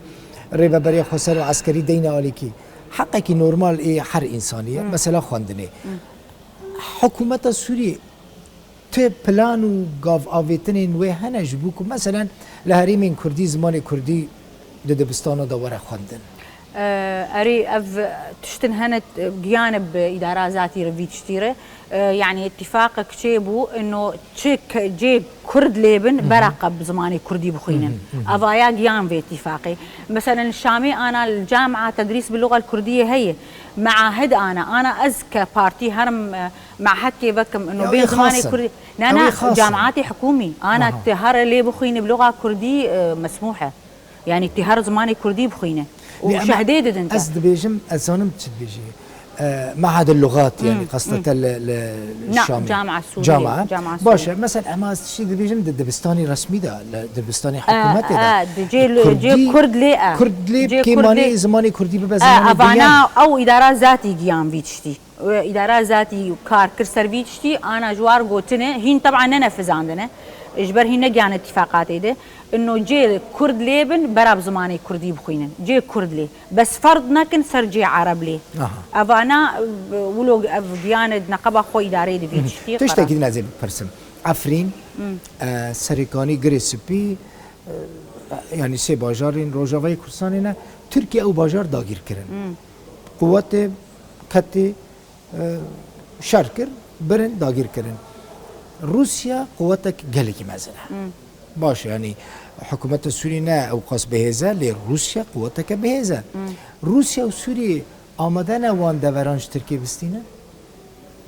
rêveberiya xweser û eskerî deyne alîkî. Heqekî normal ê her însanî ye. Mesela xwendinê. Hikûmeta Sûriyê ti plan û gav avêtinên wê hene ji bo ku meselen li herêmên kurdî zimanê kurdî di dibistana de were xwendin? E, erê, ev tiştin hene, e, giyane bi îdara zatî re vî tiştî re. E, yanî îtîfaqek çêbû, ino çi ke-, cê kurd lê bin, bera qe bi zimanê kurdî bixwînin. Evaya giyan vê îtîfaqê. Meselen, li Şamê ana li camia tedrîs bi lugal kurdiyê heye. Meahid ana, ana ez ke partî herim, e, meahedkê vekim, ino Ya, bê wê zimanê xas in. kurdî. Na, Ew na, ê xas in. camiatê hikûmî. Ana Aha. ti here lê bixwîne bi luga kurdî, e, mesmûh e. Yanî tu her zimanê kurdî bixwîne. Û Lê ema şehdê didin te. Ez dibêjim, ez zanim çi dibêjî. E, Mehad el-Lugat, yanî Hmm, qesta hmm. te li, li, li Na, Şamê. Camia Sûriyê, Camia. Camia Baş e, Sûriyê. Mesela ema ez tiştî dibêjim, di dibistanê resmî de, li dibistanê E, hikûmetê de. e, di cê, Kurdî, cê kurd lê e. Kurd lê Cê kêmanî kurd lê. zimanê kurdî bibe E, zimanê evana diyan. ew îdara zatî giyan vî tiştî. Wê îdara zatî kar kir ser vî tiştî, ana ji war gotine, hîn teb'an nenefizandine. Ji ber hîn negihane îtîfaqatê de. Ino cê kurd lê bin, bera bi zimanê kurdî bixwînin. Cê kurd lê. Bes ferd nekin ser cê ereb lê. Aha. Evana, e, wilo ev giyane di neqeba xwe îdareyê de vî tiştî Tiştekî qera. din ez ê bipirsim. Efrîn, Hmm. e, Serêkanî, Girê Spî, e, yanî sê bajarên Rojavayê Kurdistanê ne. Tirkiye ew bajar dagîr kirin. Hmm. Quwetê ketê e, şer kir, birin, dagîr kirin. Rûsya quwetek gelekî mezin e. Hmm. Baş e, yanî hikûmeta Sûrî ne ewqas bihêz e, lê Rûsya quweteke bihêz e. Hmm. Rûsya û Sûrî amade ne wan deveran ji Tirkiyê bistînin?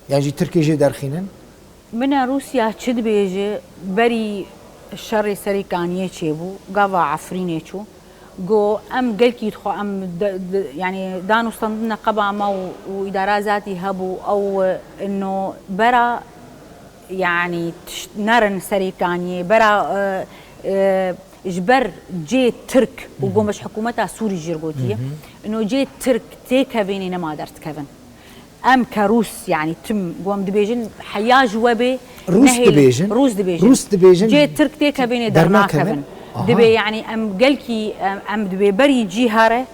Yan jî Tirkiyê jê derxînin? Bine Rûsya çi dibêje, berî şerê Serêkaniyê çêbû, gava Efrînê çû, got, em gelkî dixwe, em de, de, yanî dan û standin neqeba me û, û îdara zatî hebû, ew, e, ino bera, yanî tişt nerin Serêkaniyê, bera, e, e, ji ber cê Tirk û Hı hı. gomeş hikûmeta Sûrî jî gotiye, Hı hı. ino cê Tirk têkevênê nema derdikevin. Em ke Rûs, yanî tim ku em dibêjin heya ji we bê, Rûs nehêlin. dibêjin. Rûs dibêjin. Rûs dibêjin. Cê Tirk têkevînê Dernakevin. dernakevin. Aha. Dibê, yanî em gelkî, em, em dibê berî cî here,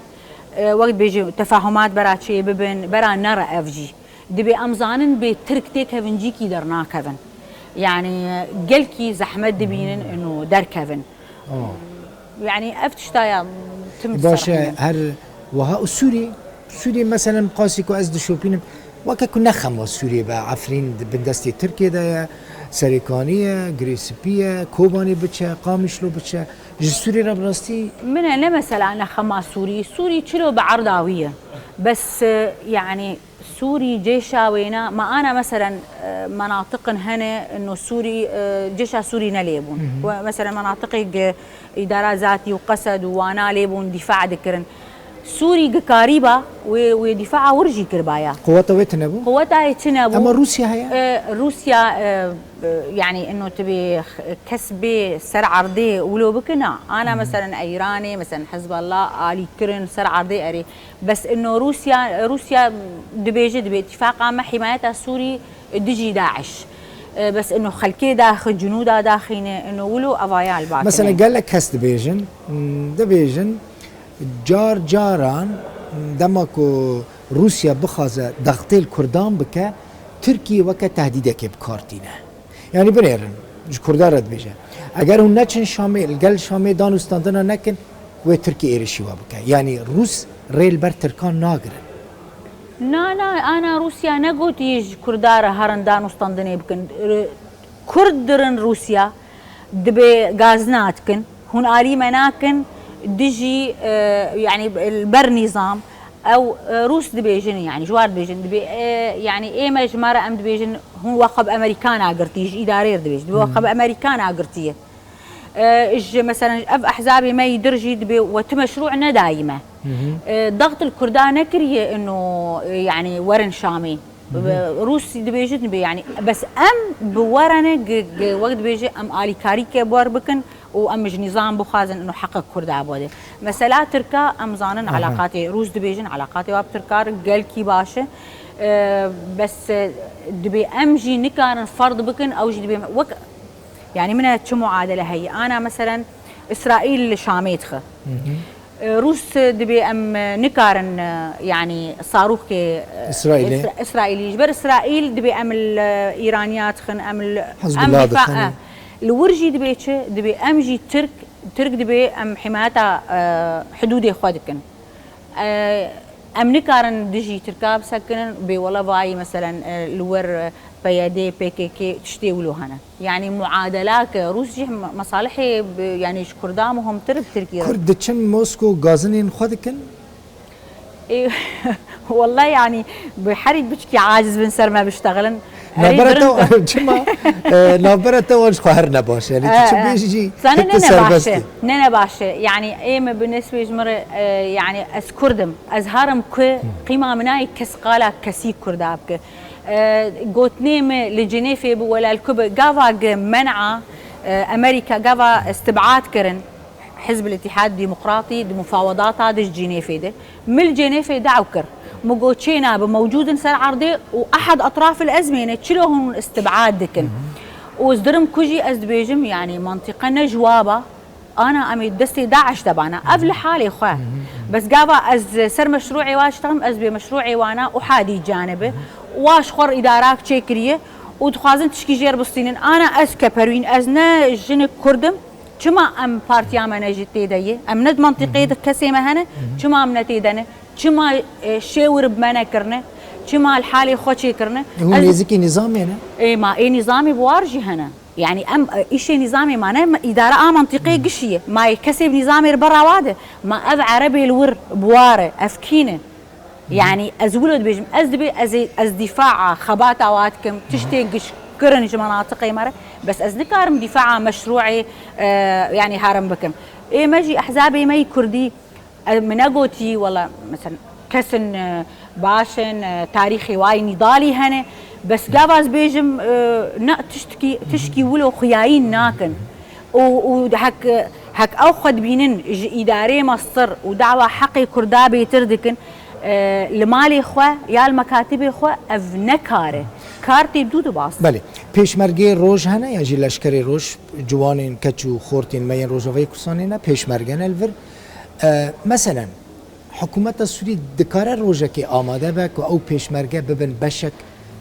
e, wek dibêjin tefahumat bera çê bibin, bera nere ev jî. Dibê em zanin bê Tirk têkevin cîkî dernakevin. Yanî, e, gelkî zehmet dibînin ino derkevin. Aa. Yanî ev tişta ya tim Baş e, ser her wiha û Sûrî, Sûrî meselen qasî ku ez dişopînim, weke ku ne xema Sûrî be, Efrîn di bin destê Tirkiyê de ye, Serêkanî ye, Girê Spî ye, Kobanê biçe, Qamişlo biçe, ji Sûrî re bi rastî Min e ne mesela ne xema Sûrî. Sûrî çilo bi erda wî ye. Bes, e, yanî Sûrî cêşa wêna, me ana meselen, e, menatiqin hene, ino Sûrî, e, cêşa Sûrî ne lê bûn. Hı hı. We meselen menatiqê gi îdara zatî û Qesed û wana lê bûn, dîfa dikirin. Sûrî gi karîba, wê, wê dîfaa wir jî kiribaya. Quweta wê tune bû? Quweta wê tune bû. Ama Rûsya heye? E, Rûsya, e, e, yanî ino tu bê kes bê ser erdê wilo bikina. Ana Hı hı. meselen Eyranê, meselen Hizballah alî kirin ser erdê erê. Bes ino Rûsya, Rûsya dibêje, dibê îtîfaqa me hîmayeta Sûrî dijî DAIŞ. E, bes ino xelkê daxi, cunûda daxîne, ino wilo evaya li ba Mesela kine. gelek kes dibêjin, m, dibêjin, car caran, m, dema ku Rûsya bixwaze dextêl Kurdan bike, Tirkiye weke tehdîdekê bi kar tîne. Yanî binêrin, ji Kurdan re dibêje. Eger hûn neçin Şamê, li gel Şamê dan û standina nekin, wê Tirkî êrişî we bike. Yanî Rûs rê li ber Tirkan nagirin. Na, na, ana Rûsya negotî ji Kurda re herin danûstandinê bikin. Kurd dirin Rûsya, dibê gaz nadikin. Hûn alî me nakin dijî, e, yanî li ber nîzam. Ew, e, Rûs dibêjin, yanî ji war dibêjin, dibê, e, yanî ê me ji me re em dibêjin, hûn we xwe bi Amerîkana girtî, ji îdarê re dibêjin, dibê we xwe bi Amerîkana girtiye. E, ji, meselen, ev ehzabê me yî dir jî dibê we tu meşrû nedayî me. E, daxt li Kurda nekiriye ino, e, yanî werin Şamê. E, Rûsî dibêjin dibê, yanî bes em bi we re ne, gi-, gi-, wek dibêje em alîkarîke bi we re bikin û em ji nîzam bixwazin ino heqek Kurda bi we de. Mesela Tirka em zanin elaqatê, Rûs dibêjin elaqatê wa bi Tirka re gelkî baş e. E, bes, e, dibê em jî nikarin ferd bikin, ew jî dibê me-, wek Yanî min e çi muadele heye? Ana meselen Îsraîl li Şamê dixe. E, Rûs dibê em, e, nikarin, e, yanî sarûxkê, e, Îsraîlê. Îsra-, Îsraîlî. Ji ber Îsraîl dibê em li, e, Îraniya dixin, em li, em Hizbullah difa-, dixin. E, li wir jî dibê çi? Dibê em jî Tirk, Tirk dibê em himayeta, e, hidûdê xwe dikin. E, em nikarin dijî Tirka bisekinin, bê wele vayî, meselen, e, li wir, e, P Y D, P K K tiştê wilo hene. Yanî muadelake, Rûs jî me-, mesalihê bi, yanî ji Kurda muhimtir bi Tirkiye re. Kurd diçin Mosko gazinên xwe dikin? Ê, wele yanî bi herî biçkî aciz bin ser me biştexilin. Herî Navbera birin te, çima, e, navbera te wan ji xwe her ne baş e. Yanî tu çi bêjî jî, Zanî tu ne, ne baş serbest e. î. Ne, ne baş e. Yanî ê me bi nesbê ji min re, e, yanî ez Kurd im. Ez herim ku qîma min nayê kes qala kesî Kurda bike. E, gotinê me li Cenêfê bi welal ku bi gava gi men'a, e, Amerîka gava istibad kirin. Hizb el-Îtîhad Demokratî di mufawedata di ji Cenêfê de. Min li Cenêfê daw kir. Min got çêna bi mewcûd in ser erdê û ehad etraf el ezmêne çilo hûn istibad dikin. Û ez dirim ku jî ez dibêjim, yanî mantîqe ne ji wa ba, ana em ê destê DAIŞ de bana. Ev li halê xwe. Bes gava ez ser meşrûê wa diştexim, ez bê meşrûê wana û hadî canibi. Wa ji xwe re îdarak çêkiriye û dixwazin tişkî jêr bistînin. Ana ez ke Perwîn, ez ne jinik Kurd im, çima em partiya me ne jî tê de ye? Em ne di mantîqê de kesê me hene, çima em ne tê de ne? Çima, e, şêwir bi me nekirine? Çima li halê xwe çêkirine? Hûn Ez nêzikî nîzamê ne? Ê, ma ê nîzamê bi war jî hene. Yanî em, e, îşê nîzamê ma ne, me îdare a mantîqê gişî ye. Ma yê kesê bi nîzamê re bera wa de, ma ev erebê li wir bi war e, ev kî ne? Yanî ez wilo dibêjim, ez dibê ez ê, ez dîfaa xebata wa dikim, tiştê giş kirin ji menatiqê me re, bes ez nikarim dîfaa meşrûê, e, yanî herim bikim. Ê me jî ehzabê me yî kurdî, e, min negotî, wela, mesela, kes in, e, baş in, e, tarîxê wa yî nîdalî hene, bes gava ez bêjim, e, ne tiştkî, tişkî wilo xuyayî nakin. Û, û hek, hek ew xwe dibînin ji îdareyê me stir û dawa heqê Kurda bêtir dikin, e, li malê xwe ya li mekatibê xwe ev ne kar e. Kar tê dû dibas. Belê. Pêşmergê roj hene ya jî leşkerê roj, ciwanên keç û xortên me yên Rojavayê Kurdistanê ne, pêşmerge ne li vir. E, meselen, Hikûmeta Sûrî dikare rojekê amade be ku ew pêşmerge bibin beşek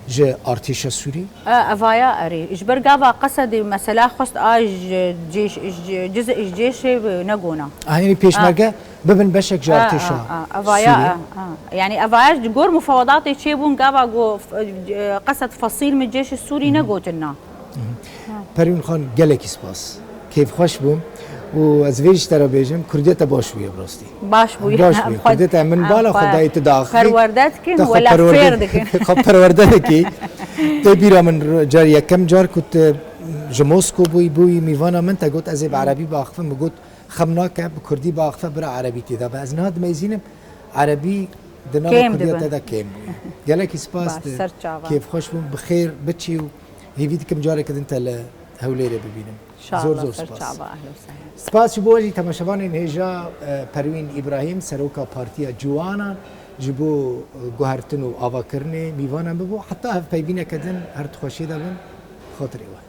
ji artêşa Sûrî? E, evaya erê. Ji ber gava Qesedê mesela xwest a ji cêş-, ji cizê, ji cêşê negona. A, yanî pêşmerge A. bibin beşek ji A, artêşa a, a, evaya, Sûrî? A, a. Yanî evaya ji gor mufawedatê çêbûn gava got, e, Qesed fesîl min cêşê Sûrî negotin na. Perwîn Xan, gelekî spas. Kêfxweş bûm û ez vê ji te re bêjim, Kurdiyê te baş bûye bi rastî. Baş bûye. Baş bûye. Em xwe, Kurdiyê te min em bala xwe xwe dayê tu daxivî. Perwerde dikin, Te xwe wela perwerde, fêr dikin. Xwe perwerde dikî. Tê bîra min car yekem car ku tu ji Mosko bûyî, bûyî mîvana min, te got ez ê bi erebî biaxivim, min got xem nake, bi kurdî biaxife bira erebî tê de be. Ez niha dimeyzînim, erebî di nava Kêm Kurdiyê dibe. te de kêm bûye. Gelekî spas Baş, di ser çava. Kêfxweş bûm, bi xêr biçî û hêvî dikim careke din te li Hewlêrê bibînim. Şa Zor Allah, zor ser spas. çava, ehlen we sehlen. Spas ji bo we jî temaşevanên hêja, e, Perwîn Îbrahîm, seroka Partiya Ciwanan, ji bo, e, guhertin û avakirinê mîvanan bibû. Heta hevpeyvîneke din her di xweşiyê de bin. Xatirê we.